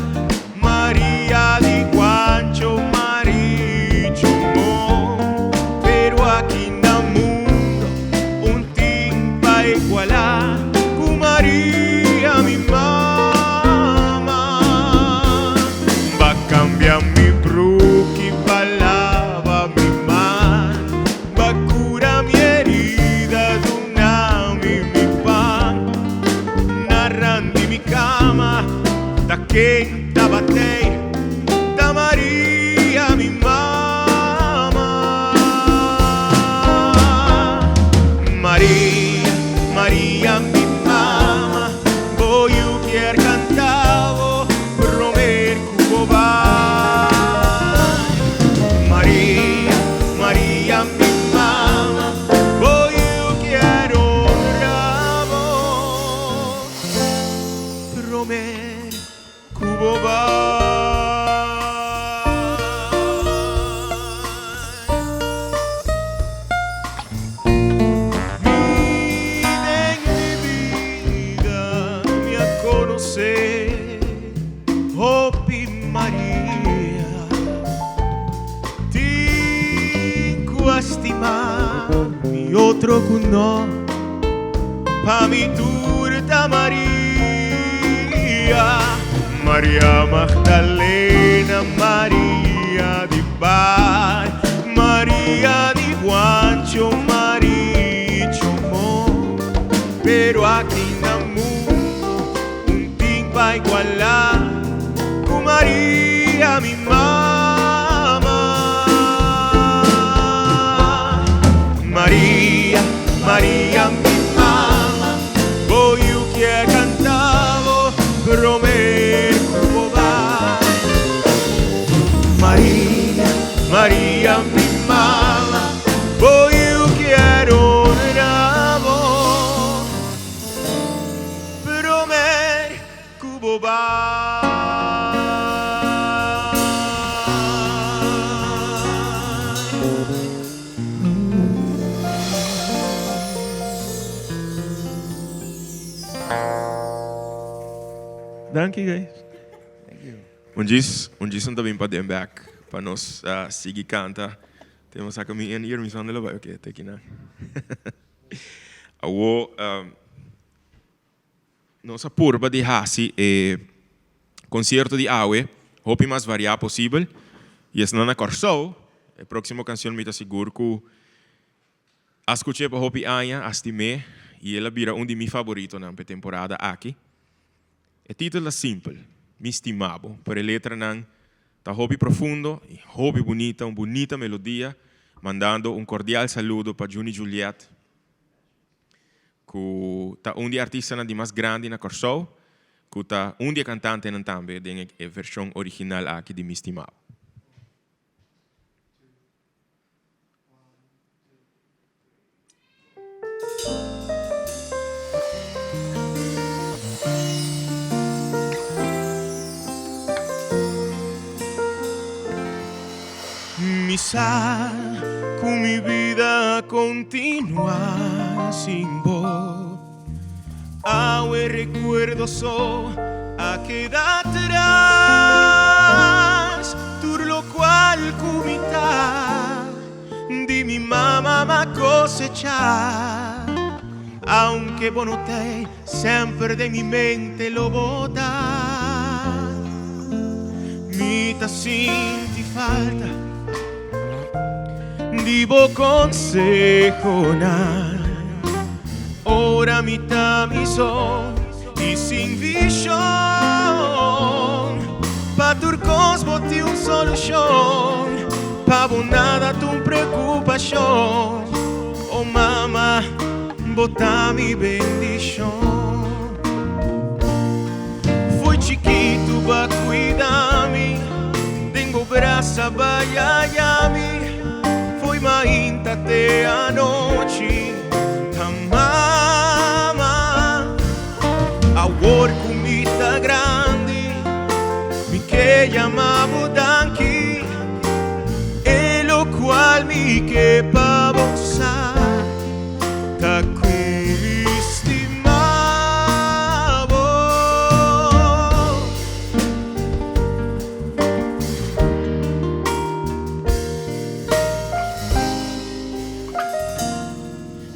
Maria di Guancho Maricho Mo Pero aki na mundo un tin pa igualá ku Maria mi mama Ba cambia mi bruki pa lava mi man Ba cura mi herida duna mi mi pan Na randi mi cama Ta ken tabat'ei ta Maria mi mama. Maria, Maria mi mama, bo yu kier canta bo promer cu bo bai. Maria, Maria mi mama, bo yu kier honra bo. Promer cu bo bai. Mi den mi bida mi a conoce hopi Maria Tin cu a stima mi otro cu no. Pa mi tur ta Maria, Maria Magdalena, Maria di Bar, Maria di Juancho, Maricho Mo. Pero aki na mundo un tin pa igualá. dia mi mama, bo yu kier honra bo. Prome ku bo bai. Danki guys. Un djis, un djis ta bin pa den bek pa nos sigui kanta. Tenemos saka mi in ear, mi son de lo bai. Ok, te kinan. Awo nos a purba di hasi e concierto di awe hopi mas variá posibel. Y esnan na Kòrsou, e próximo canción mi ta sigur ku a skuch'é pa hopi aña, a stim'é y el a bira un di mi favoritonan p'e temporada aki. E título ta simpel, Mi stima bo, pero e letranan ta hopi profundo y hopi bunita, un bunita melodia, mandando un cordial saludo pa Juni Juliet, ku ta un di e artistanan di mas grandi na Kòrsou, ku ta un di e kantantenan tambe den e vershon original aki di Mi stima bo. Mi sa ku mi bida a kontinuá sin bo. Awe rekuerdo so a keda atras. Tur lokual ku mi ta di mi mama m'a kosechá. Aunke bo no t'ei, semper den mi mente lo bo ta. Mi ta sinti falta di bo konsehonan. Ora mi ta mi so i sin vishon. Pa tur kos bo tin un solushon. Pa bo nada ta un preokupashon. Oh mama, bo ta mi bendishon. Fo'i chikitu bo a kuida mi, den bo brasa bo a yaya mi. Fo'i mainta te anochi, ta mama. Awor ku mi ta grandi, mi ke yama bo danki. E lokual mi ke pa bo sa, ta ku mi stima bo.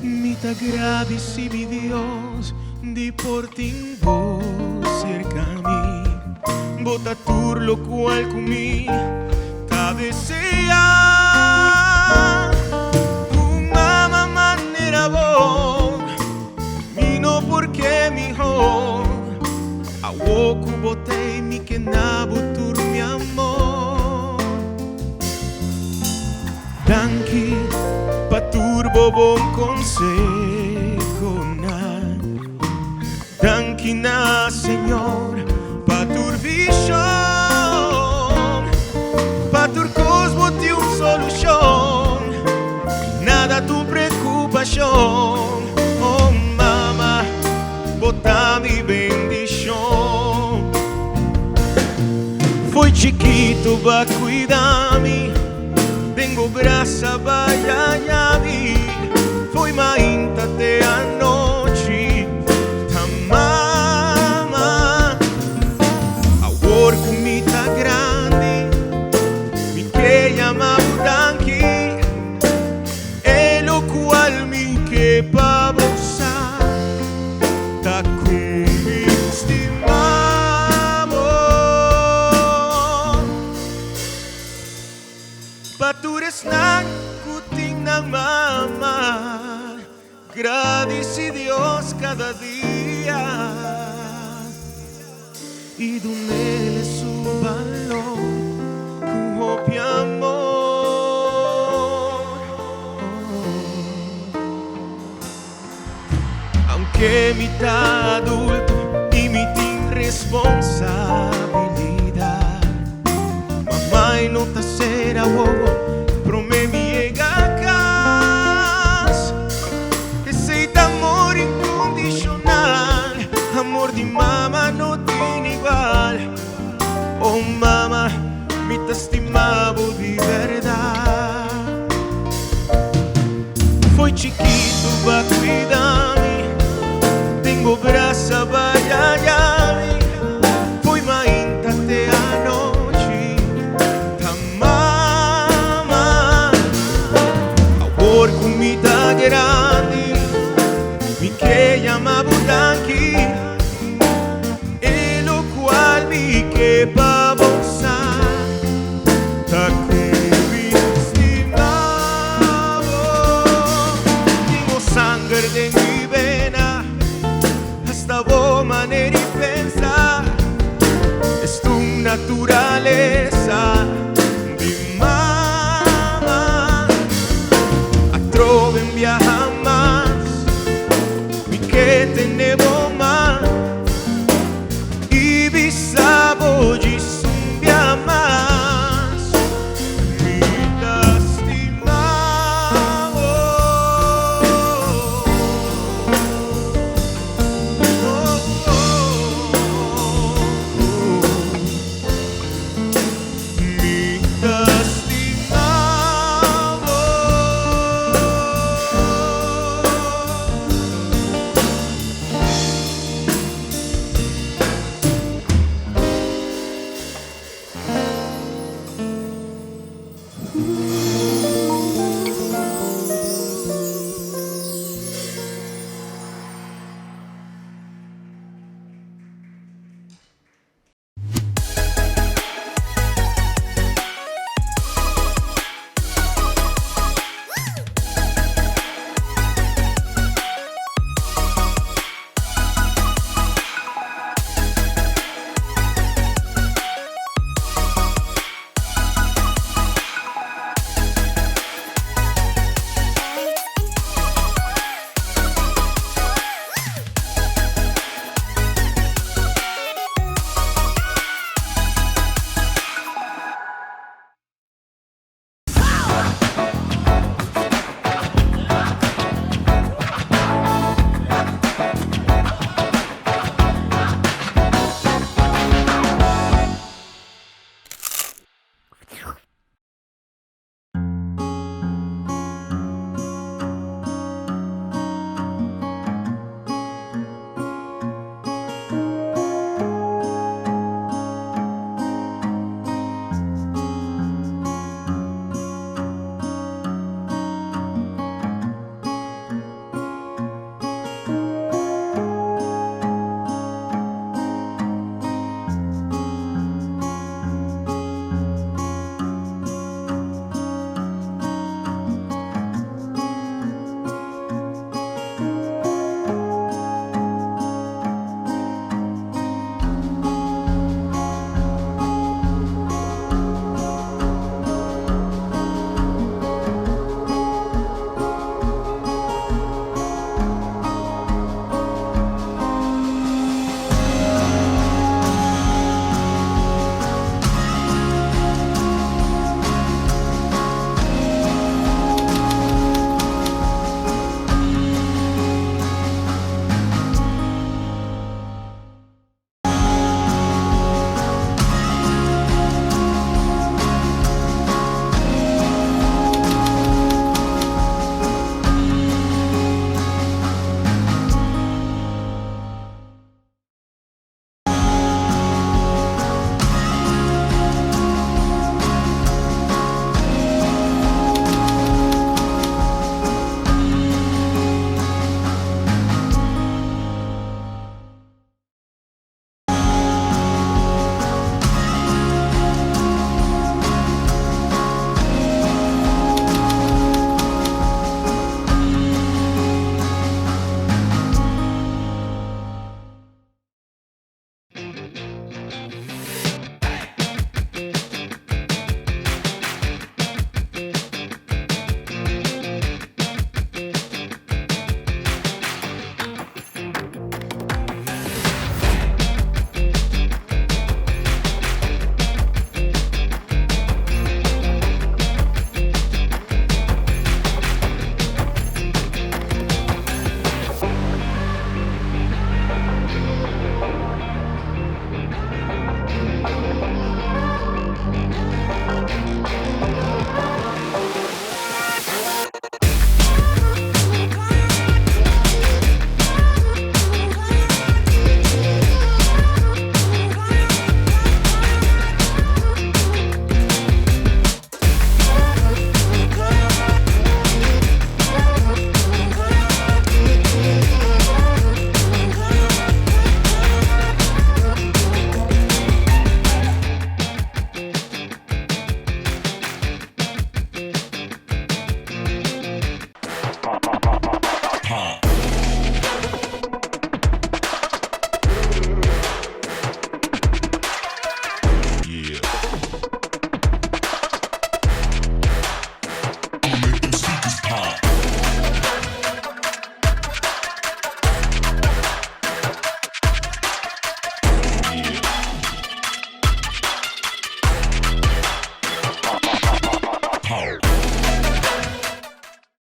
Mi ta gradisi mi Dios di por tin bo serka mi. Bo ta tur lokual ku mi ta desea. Un mama manera bo mi no por ke mihó. Awo ku bo t'ei mi ke na bo tur mi amor. Danki pa tur bo bon konsehonan. Danki na Señor pa tur vishon. Pa tur kos bo tin un solushon. Nada ta un preokupashon. Oh mama, bo ta mi bendishon. Fo'i chikitu bo a kuida mi. Den bo brasa baya yabi Fo'i mainta te anochi Ta mama Awor ku mi ta grandi Mi ke yama bo danki E lokual mi ke pa bo sa Ta ku mi stima bo. Pa tur esnan ku tin nan mama, gradisi Dios kada dia i dun'El su balor ku hopi amor. Aunke mi ta adulto i mi tin responsabilidat, mamai no ta ser awowo. Mi ta stima bo di berdad. Fo'i chikito b'a cuida mi, den bo brasa b'a yaya mi. Fo'i mainta te anochi, ta mama. Awor cu mi ta grandi, mi ke yama bo danki. E locual mi ke pa bo sa, ta cu mi stima bo. Tin bo sanger den mi bena.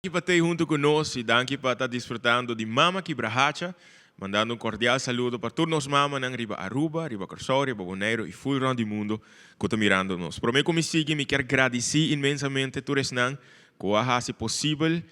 Danki pa tei hunto cu nos y danki pa ta disfrutando di Mama Kibrahacha. Mandando un cordial saludo pa tur nos mamanan riba Aruba, riba Corsou, riba Boneiro y full rond di mundo cu ta mirando nos. Prome cu mi sigui mi kier gradici inmensamente tur esnan cu a haci posibel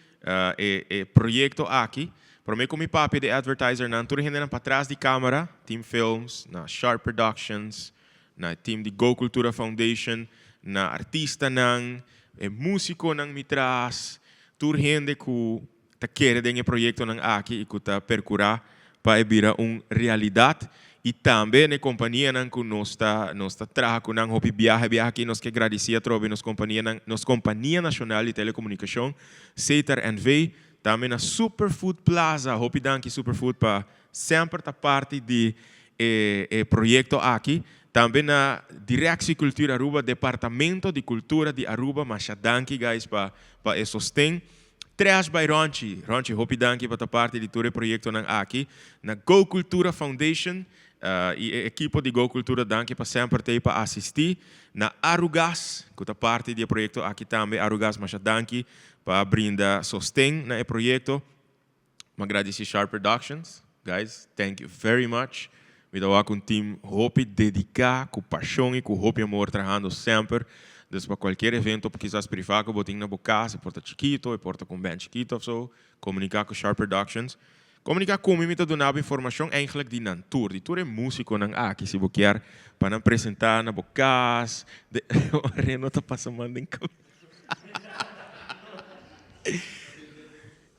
e e proyecto aki. Prome cu mi papia di advertisernan, tur e hendenan patras di camera, Team Films, na Sharp Productions, na e team di Go Cultura Foundation, na artistanan, e musiconan mi tras, tur hende cu ta kere den e proyectonan aki y cu ta percura pa e bira un realidad y tambe na e companianan cu nos ta nos ta traha cu nan hopi biaha e biaha aki nos ke gradici atrobe nos companianan nos Compania Nacional di Telecomunicacion, Setar NV, tambe na Superfood Plaza hopi danki Superfood pa semper ta parti di e e proyecto aki, tambe na Directie Cultuur Aruba Departamento di Cultura di Aruba masha danki guys pa pa e sosten. Trash by Ronchi, Ronchi hopi danki pa ta parti di tur e proyectonan aki. Na Go Cultura Foundation y e ekipo di Go Cultura danki pa semper t'ey pa asisti. Na Arugas cu ta parti di e proyecto aki tambe, Arugas masha danki pa brinda sosten na e proyecto. Mi a gradici Sharp Productions, guys thank you very much. Mi ta wak un team hopi dedica, cu pasion y cu hopi amor trahando semper. Dus pa cualkier evento kisas priva cu bo tin na bo cas, e por ta chikito, e por ta cu un band chikito of so, comunica cu Sharp Productions. Comunica cu mi, mi ta duna bo informacion eigenlijk di nan tur, di tur e musiconan aki si bo kier pa nan presenta na bo cas. Reno ta pasa man den cabeza.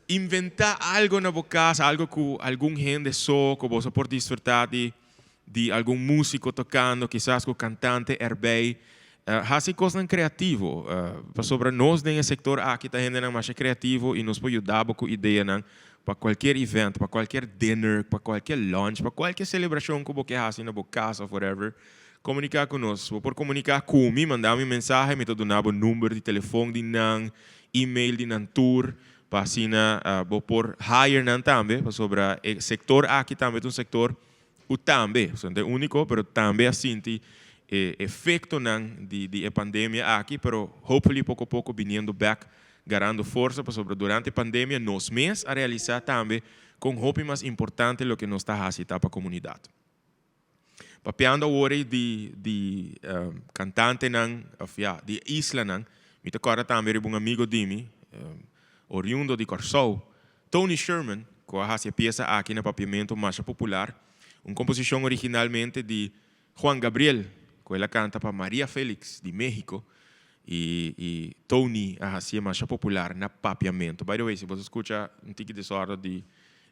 Inventá algo na bo kas, algo ku algun hende so ku boso por disfrutá di di algun músiko tokando, kisas ku kantante erbei. Hasi kosnan kreativo, pasobra nos den e sektor aki ta hendenan masha kreativo i nos por yuda bo ku ideanan pa kualkier event, pa kualkier dinner, pa kualkier lunch, pa kualkier selebrashon ku bo ke hasi na bo kas òf whatever. Komuniká ku nos. Bo por komuniká ku mi, manda mi mensahe, mi ta duna bo number di telefon di nan, email di nan tur. Pa asina bo por hire nan tambe, pasobra e sector aki tambe ta un sector cu tambe, no ta e unico, pero tambe a sinti e efectonan di di e pandemia aki, pero hopefully poco poco biniendo bek, garando forsa, pasobra durante e pandemia nos mes a realisa tambe con hopi mas importante loke nos ta haci ta pa comunidad. Papiando awor ei di di cantantenan of ya di e islanan, mi ta corda tambe riba un amigo di mi, oriundo di Corsou, Tony Sherman, cu a haci e pieza aki na papiamento masha popular, un composicion originalmente di Juan Gabriel, cu el a canta pa Maria Felix di Mexico, y y Tony a haci'e masha popular na papiamento. By the way, si bo ta scucha un tiki desordo di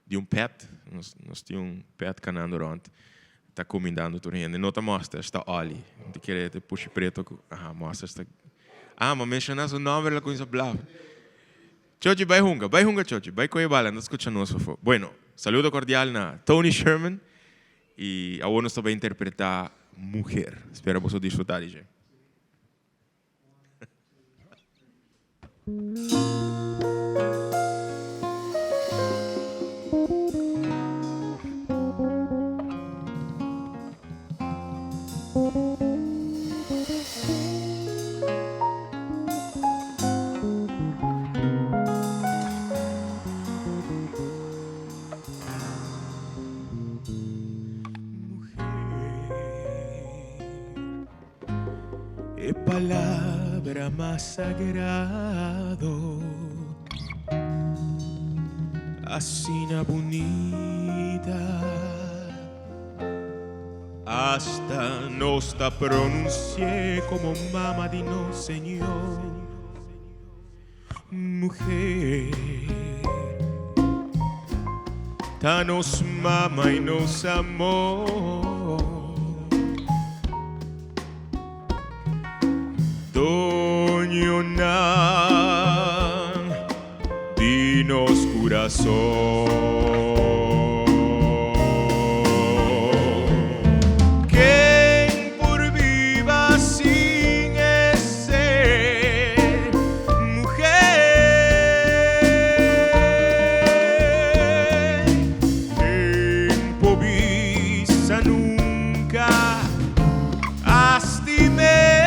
Di un pet, nos nos tin un pet kanando rond, ta kumindando tur hende. No ta Mosters, ta Ollie. Mi ta kere ta e pushi preto ku, aha, Mosters ta, ah, m'a menshoná su nòmber el a kuminsá blaf. Chochi, bai hunga, bai hunga Chochi, bai kohe bala, no ta skucha nos pafó. Bueno, saludo kordial na Tony Sherman i awor nos ta bai interpretá Mujer. Spera boso disfrutá di dje. E palabra mas sagrado Asina bunita Hasta nos ta pronunci'é como mama di nos Señor Mujer Ta nos mama y nos amor Doñonan di nos curazon. Ken por biba sin e ser mujer? Ken por bisa nunca a stim'é?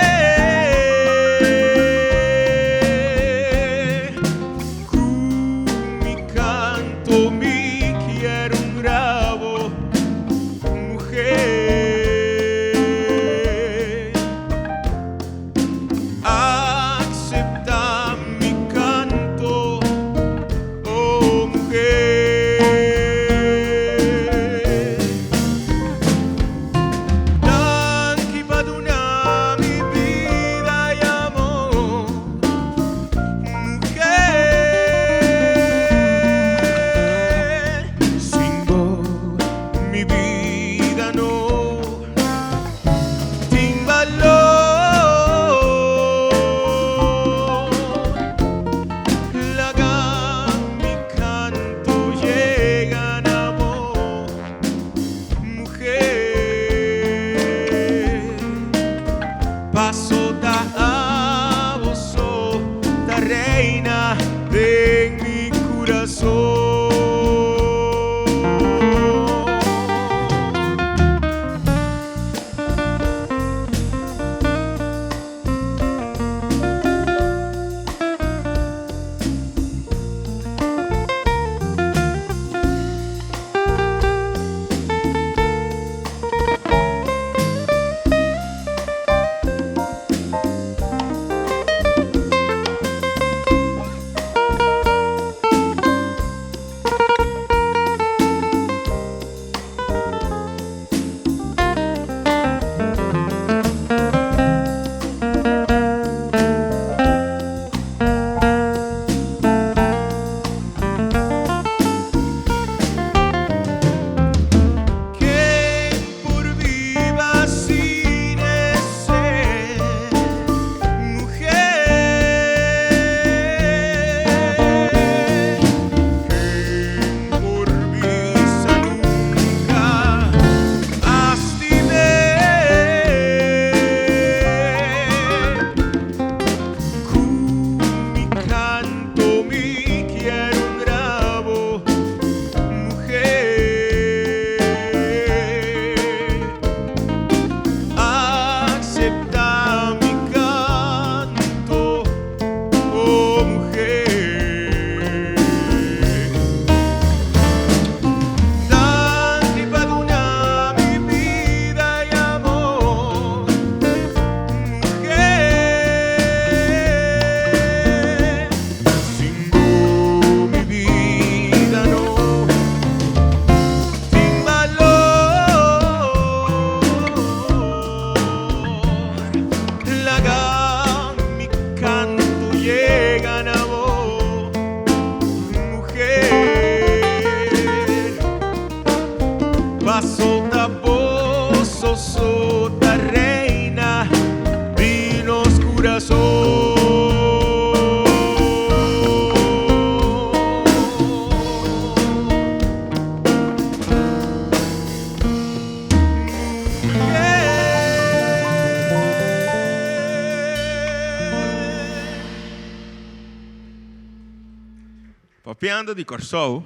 Papiando di Kòrsou,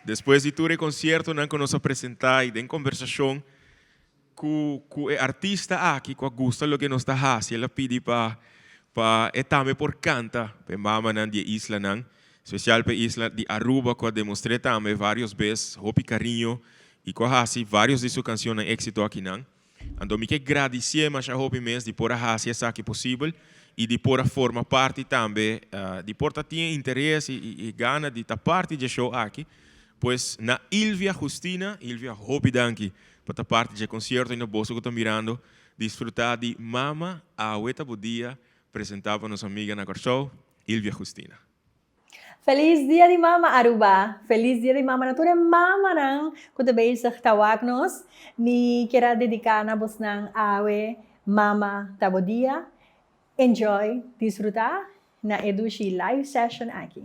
despues di tur e konsiertonan ku nos a presentá i den kombersashon ku ku e artista aki ku a gusta loke nos ta hasi, el a pidi pa pa e tambe por kanta pa e mamanan di e islanan, spesial pa e isla di Aruba ku a demostr'é tambe vários bes hopi kariño i ku a hasi vários di su kanshonnan éksito akinan. Anto mi ke gradisié masha hopi mes di por a hasi esaki posibel i di por a forma parti tambe, di por ta tin e interes i gana di ta parti dje show aki. Pues na Ilvia Justina, Ilvia hopi danki pa ta parti dje konsierto i na boso ku ta mirando disfrutá di Mama Awe Ta Bo Dia presentá pa nos amiga na Kòrsou, Ilvia Justina. Feliz dia di mama Aruba! Feliz dia di mama na tur e mamanan ku ta bezig ta wak nos. Mi kier a dediká na bosnan awe Mama ta bo dia. Enjoy, disfrutá na e dushi live session aki.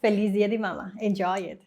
Feliz dia di mama. Enjoy it!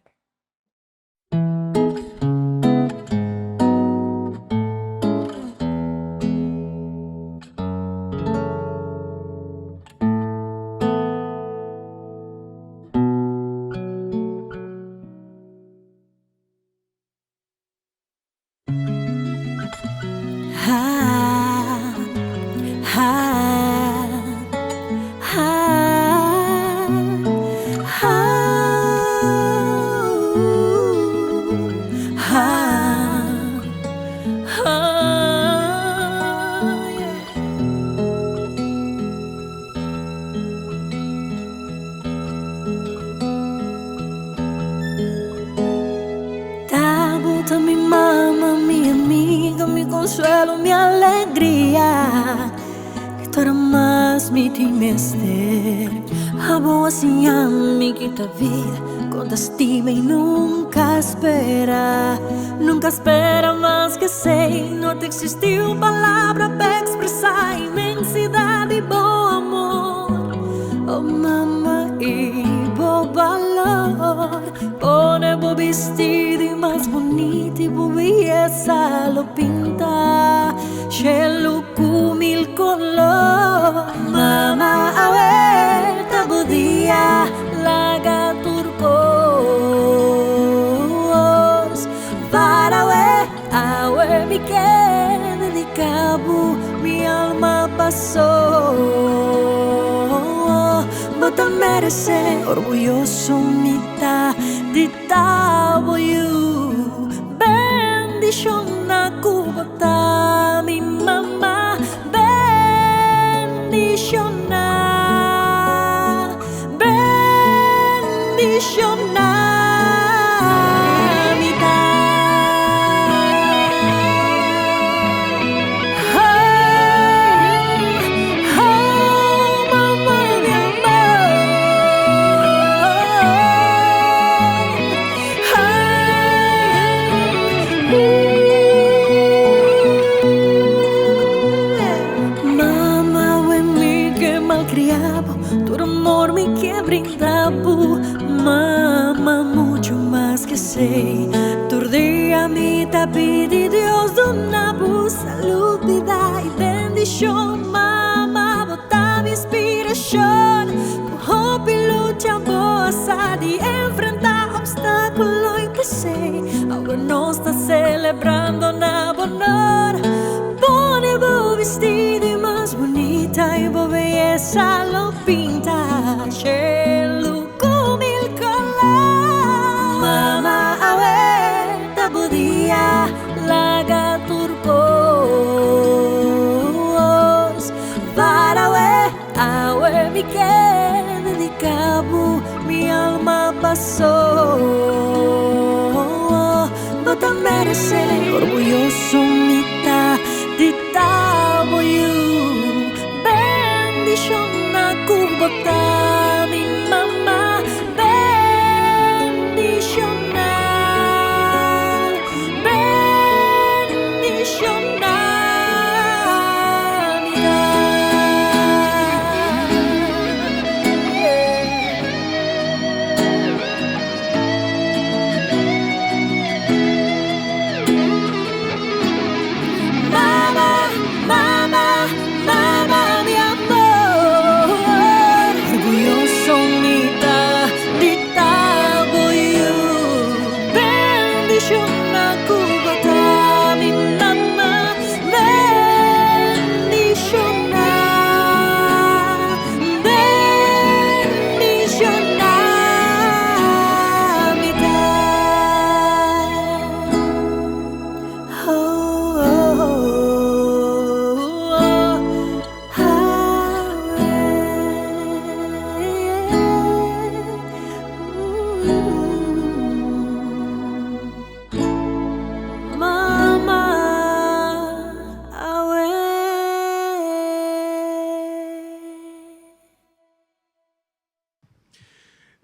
Ta mi mama, mi amiga, mi consuelo, mi alegria. Que tora mas mi tin mester. Abo a siña mi kita vida con ta stima y nunca spera. Nunca spera mas que sei. No ta existi un palabra pa expresa inmensidad di bo amor. Oh mama y bo balor. Pone bo bisti di mas bunita y bo beyesa lo pinta shelu ku mil kolor. Mama awe ta bo dia laga tur kos para awe, awe mi ke dedica bo mi alma paso bo ta merece orguyoso mi ta di ta bo yu bendiciona cu bo ta mi mama bendiciona bendiciona mi ta. Oh, oh, mama mi amor. Mama, we mi ke malcriabo, tur amor mi ke brindabo. Mama, mucho mas ke sei. Tur dia mi ta pidi Dios duna bo salud, bida y bendicion. Mama, bo ta mi inspiracion. Cu hopi lucha bo a sa di enfrenta obstaculo y p'esey awe nos ta celebrando na bo honor. Pone bo bisti di mas bunita y bo beyesa lo pinta shelu cu mil color. Mama awe ta bo dia laga tur cos para awe, awe mi ke dedica bo mi alma paso bo ta merece orguyoso mi ta di ta bo yu bendiciona cu bo ta mi mama bendiciona bendiciona mi ta.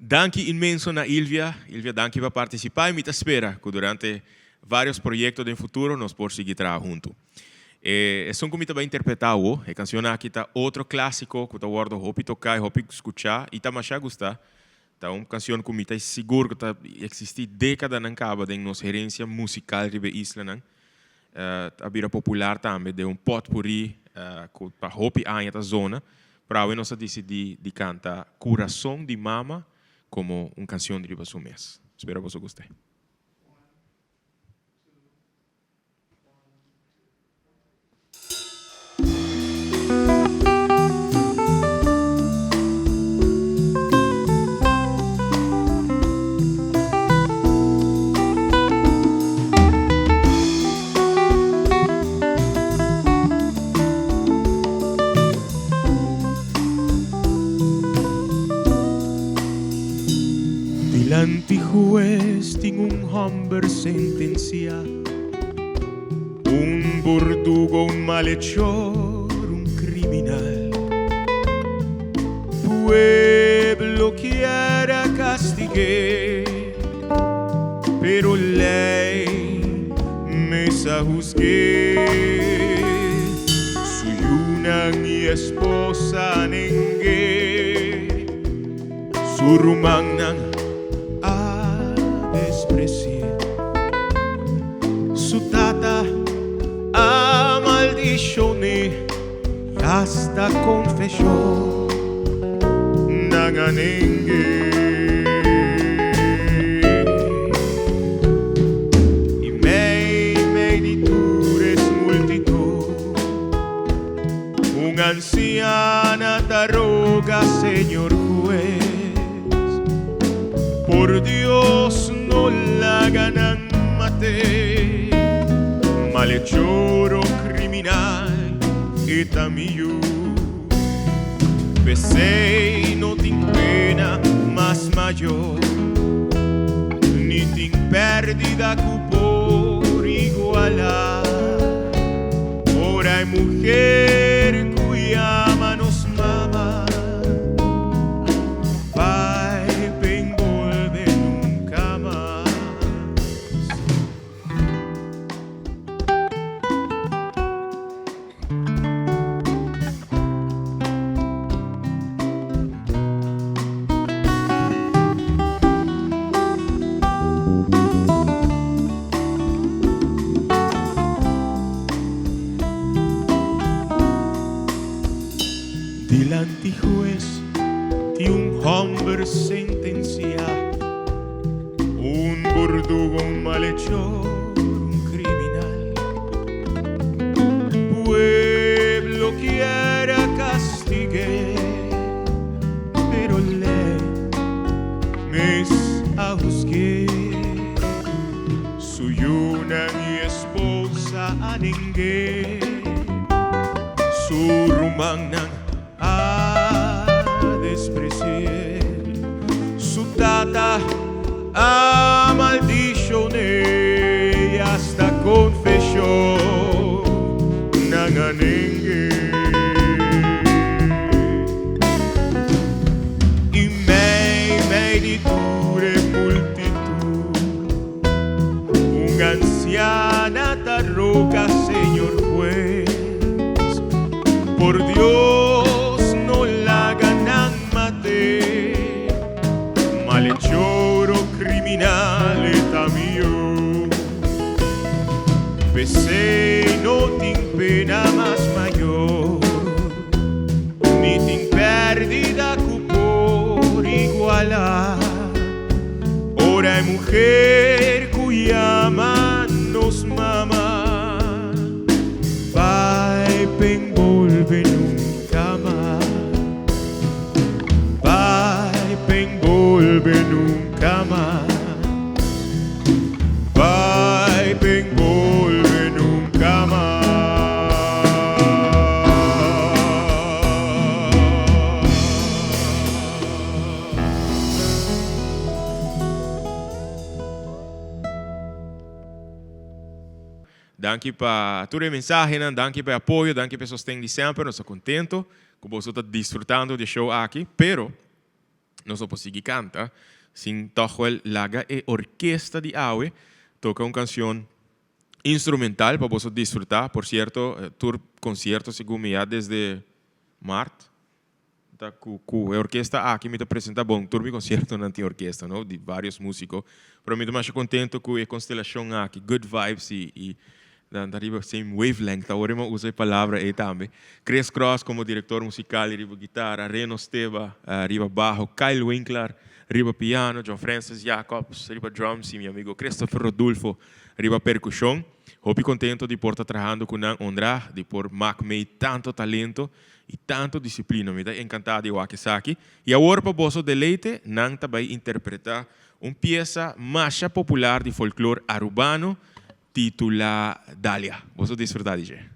Danki inmenso na Ilvia. Ilvia, danki pa partisipá i mi ta spera ku durante vários proyekto den futuro nos por sigui traha huntu. E esun ku mi ta bai interpretá awo, e kanshon aki ta otro klásiko ku ta wòrdu hopi toká i hopi skuchá i ta mashá gustá. Ta un kanshon ku mi ta sigur ku ta eksistí dékadanan kaba den nos herensia musikal riba e islanan. Ta bira popular tambe den un pòtpurrí ku pa hopi aña ta zona. Pero awe nos a disidí di kanta Kurason di Mama komo un kanshon riba su mes. Spera boso gust'é. Dilanti hues tin un hòmber sentensiá, un burdugo, un malechor, un kriminal. Pueblo kier a kastig'é, pero lei mes a husg'é. Su yunan i esposa a neng'é, su rumannan a despresi'é, su tata a maldishon'é. I hasta konfeshon nan a neng'é. I mei mei di tur es multitut, un ansiana ta roga Señor Hues, Por Dios no laga nan mat'é, malechor o criminal. E ta mi yu. P'esei no tin pena mas mayor, ni tin pèrdida ku por igualá. Ora e muher ku yama nos mama bai p'en bolbe nunka mas. Dilanti hues tin un hòmber sentensiá. Un burdugo, un malechor, un criminal. Pueblo kier a castigu'é, pero ley mes a husgu'é. Su yunan y esposa a neng'é, su rumannan A despreci'é, su tata a maldishon'é i hasta konfeshon nan a neng'é. I mei mei di tur e multitut, un ansiana ta roga Señor Hues, Por Dios no laga nan mat'é, malechor o criminal e ta mihó. P'esei no tin pena mas mayor, ni tin pèrdida ku por igualá. Ora e muher ku yama nos mama bai p'en bolbe nunka mas, bai p'en bolbe nunka mas, bai p'en bolbe nunka mas. Danki pa tur e mensahenan, danki pa e apoyo, danki pa e sosten di semper. Nos ta contento cu boso ta disfrutando di e show aki, pero. Nos no por sigui canta sin toch wel laga e orkesta di awe toca un cancion instrumental pa boso disfruta. Por cierto, tur concierto segun mi ya desde maart ta cu cu e orkesta aki mi ta presenta. Bon, tur mi conciertonan tin orkesta, no, di varios musico, pero mi ta masha contento cu e constelacion aki, good vibes y y Nan ta riba same wavelength, awor e usa e palabra ei tambe. Chris Cross como director musical y riba guitarra, Reno Steba riba bajo, Kyle Winkler riba piano, John Francis Jacobs riba drums y mi amigo Christopher Rodulfo riba percusion. Hopi contento di por ta trahando cu nan, honra di por mak mei tanto talento y tanto disciplina. Mi ta encanta di wak esaki. Y awor pa boso deleite, nan ta bay interpreta un pieza masha popular di folklor Arubano, Titula Dalia. Boso disfruta di dje.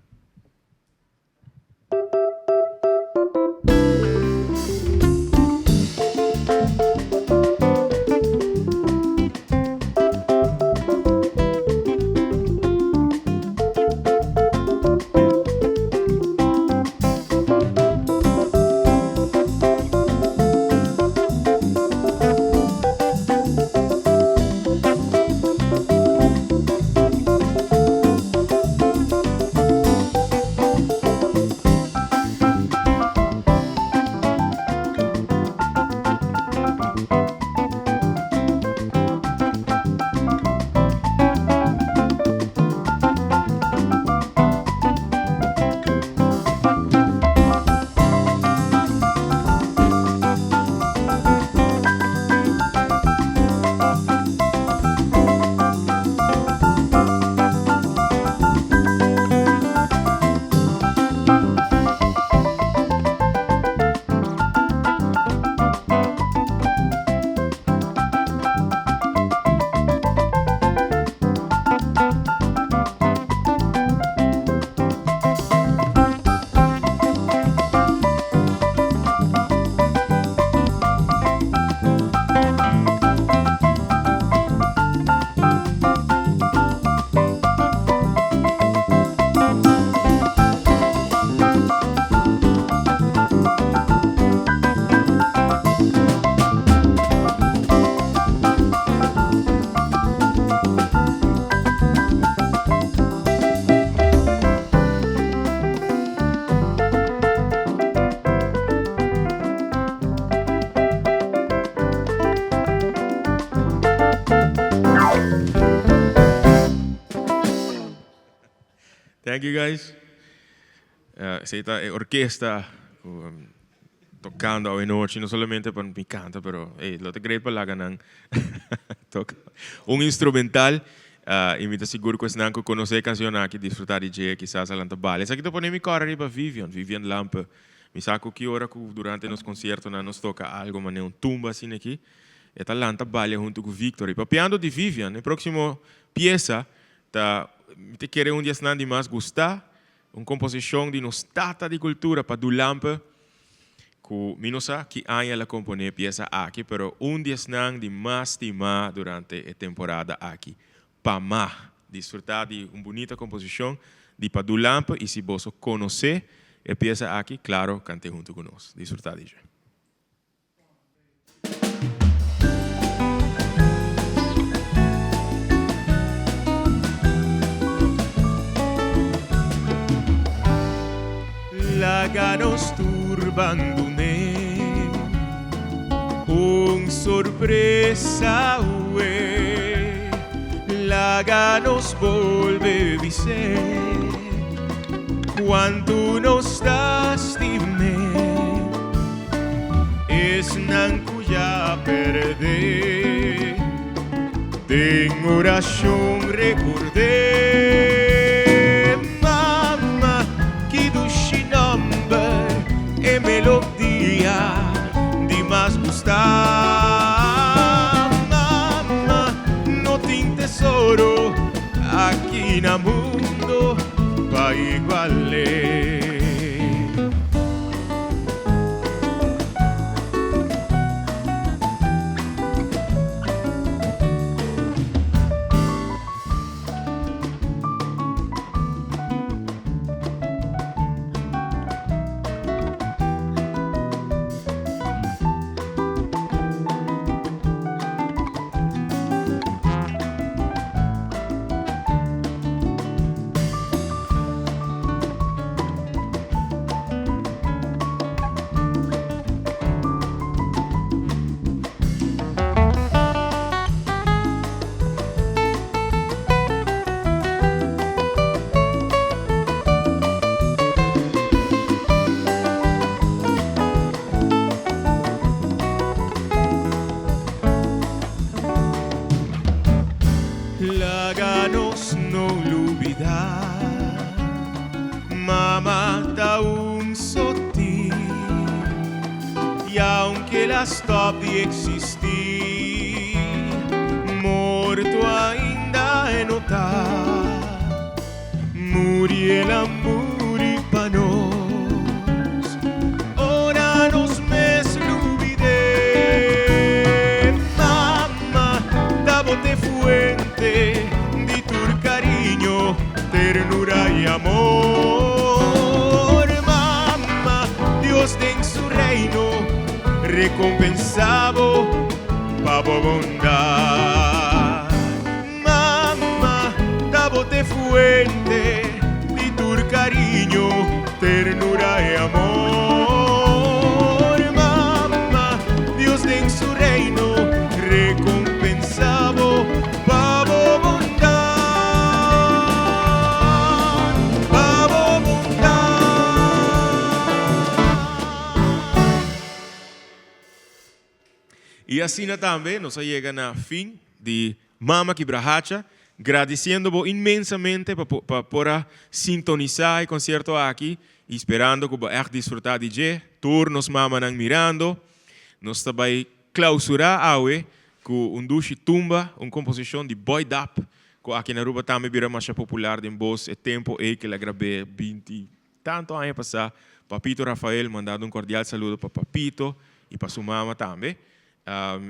Thank you guys. Esey ta e orkesta cu tocando awe nochi, no solamente pa mi canta, pero ey, lo ta great pa laga nan toca un instrumental. Y mi ta sigur cu esnan cu conoce e cancion aki disfruta di dje, kisas a lanta bala. Esaki ta pone mi cora riba Vivian, Vivian Lampe. Mi sa cu ki ora cu durante nos conciertonan nos toca algo manera un tumba asina aki, e ta lanta balia hunto cu Victor. Y papiando di Vivian, e proximo pieza ta, mi ta kere un di esnan di mas gusta, Un komposishon di nos tata di kultura Padu Lampe, ku mi no sa ki aña el a komponé e piesa aki, pero un di esnan di mas stimá durante e temporada aki. Pamá! Disfrutá di un bunita komposishon di Padu Lampe i si boso konosé e piesa aki, klaro kant'é huntu ku nos. Disfrutá di dje. Laga nos tur bandoné un sorpresa ue. Laga nos bolbe bis'é cuantu nos ta stim'é. Esnan ku ya perdé, den orashon rekord'é. Mama, ki dushi nòmber, e melodia di mas gustá. Mama, no tin tesoro aki na mundo pa igual'é. El a stop di existi. Morto ainda e no ta. Muri el a muri pa nos. Ora nos mes lubid'é. Mama, ta bo t'e fuente di tur cariño, ternura y amor. Mama, Dios den su reino recompensa bo pa bo bondad. Mama, ta bo t'e fuente di tur cariño, ternura y amor. Mama, Dios den su reino recompensa bo pa bo bondad, pa bo bondad. Y asina tambe nos a yega na fin di Mama Kibrahacha, gradiciendo bo inmensamente pa pa por a sintonisa e concierto aki y sperando cu bo echt disfruta di dje. Tur nos mamanan mirando, nos ta bay clausura awe cu un dushi tumba, un composicion di Boy Dap, cu aki na Aruba tambe bira masha popular den bos e tempo ey cu el a grab'é binti tanto aña pasá. Papito Rafael mandando un cordial saludo pa Papito y pa su mama tambe.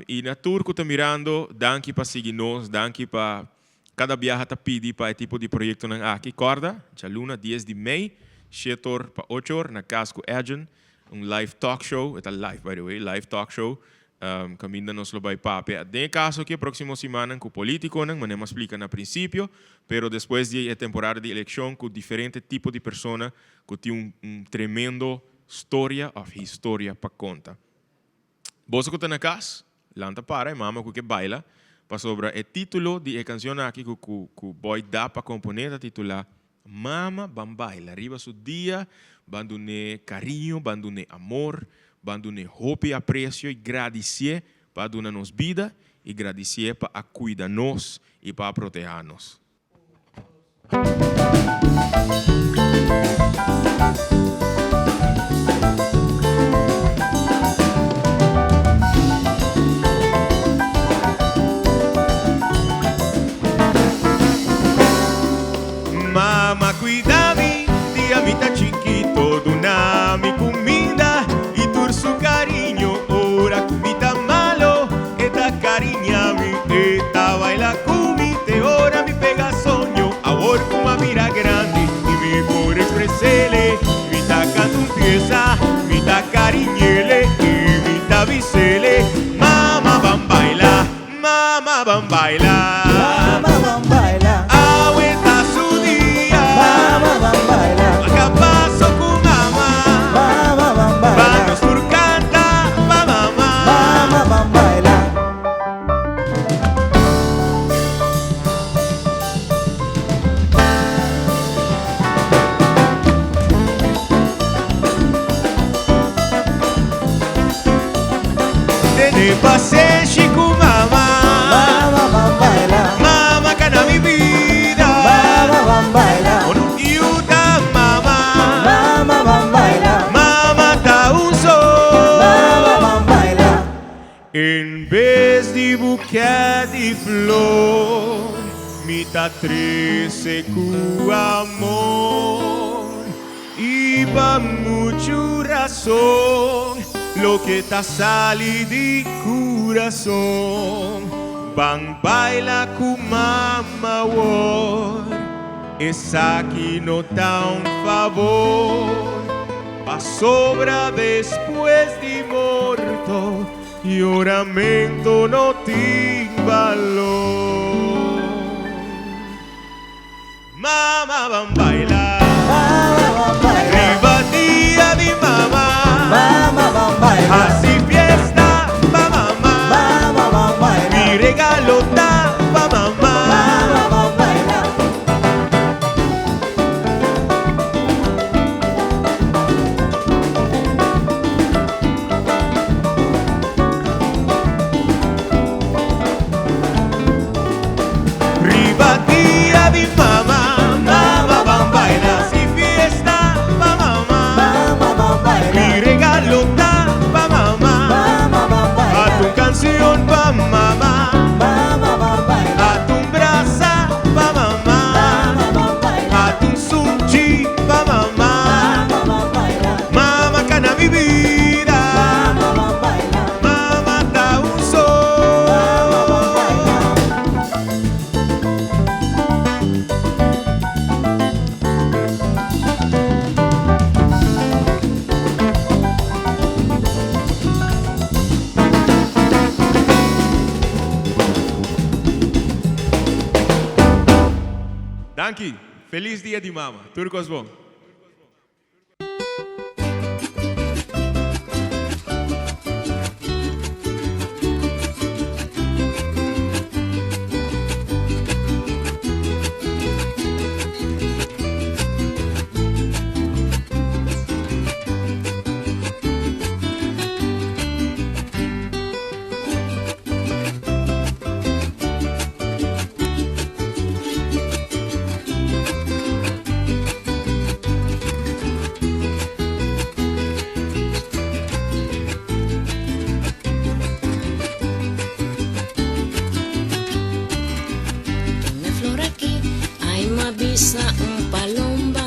Y na tur cu ta mirando, danki pa sigui nos, danki pa cada biaha ta pidi pa e tipo di proyectonan aki. Corda, djaluna dies di mei, shete or pa ocho or na cas cu Edjean, un live talk show, e ta live by the way, live talk show, caminda nos lo bay papia. Den e caso aki e proximo simannan cu politiconan, manera mi a splica na principio, pero despues di e temporada di eleccion cu diferente tipo di persona cu tin un tremendo storia of historia pa conta. Boso ku ta na kas, lanta para e mama ku ke baila, pasobra e título di e kanshon aki ku ku ku Boy Dap a komponé ta titulá Mama ban baila riba su dia, ban dun'é kariño, ban dun'é amor, ban dun'é hopi apresio i gradisié pa a duna nos bida i gradisié pa a kuida nos i pa a protehá nos. Mama cuida mi dia mi ta chikito, duna mi cuminda y tur su cariño. Ora cu mi ta malo e ta cariña mi, e ta baila cu mi te ora mi pega soño. Awor cu m'a bira grandi y mi por expresele, mi ta canta un pieza, mi ta cariñele y mi ta bisele, Mama ban baila, mama ban baila. Mama ban baila. Awe ta su dia. Mama ban baila. Maca paso cu mama. Mama ban baila. Pa nos tur canta pa mama. Mama ban baila. Tene pasenshi cu mama. Mama ban baila. Mama cana mi bida. Mama ban baila. Con un yuda mama. Mama ban baila. Mama ta un sol. Mama ban baila. En bes di buket di flor, mi ta trece cu amor. Y pa mucho razon, loke ta sali di curason. Ban baila cu mama awor, esaki no ta un favor. Pasobra despues di morto, yoramento no tin balor. Mama ban baila. Mama ban baila. Riba dia di mama. Mama ban baila. Haci fiesta pa mama. Mama ban baila. Mi regalo ta pa mama. Mama ban baila. Riba dia di mama, mama ban baila. Danki! Felis Dia di Mama! Tur kos bon! Una flor aki, ai m'a bisa un palomba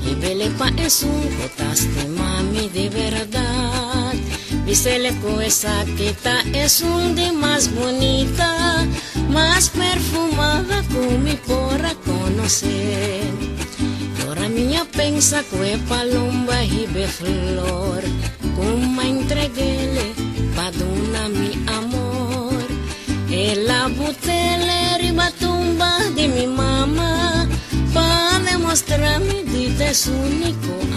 Hibele pa esun ku ta stima mi di berdad Bisele ku esaki ta esun di mas bunita Mas perfumada ku mi por a konosé Ora mi a pensa ku e palomba hibe flor Ku m'a entregele pa duna mi amor El a butele riba tumba di mi mama Pa demostrami di ta es único.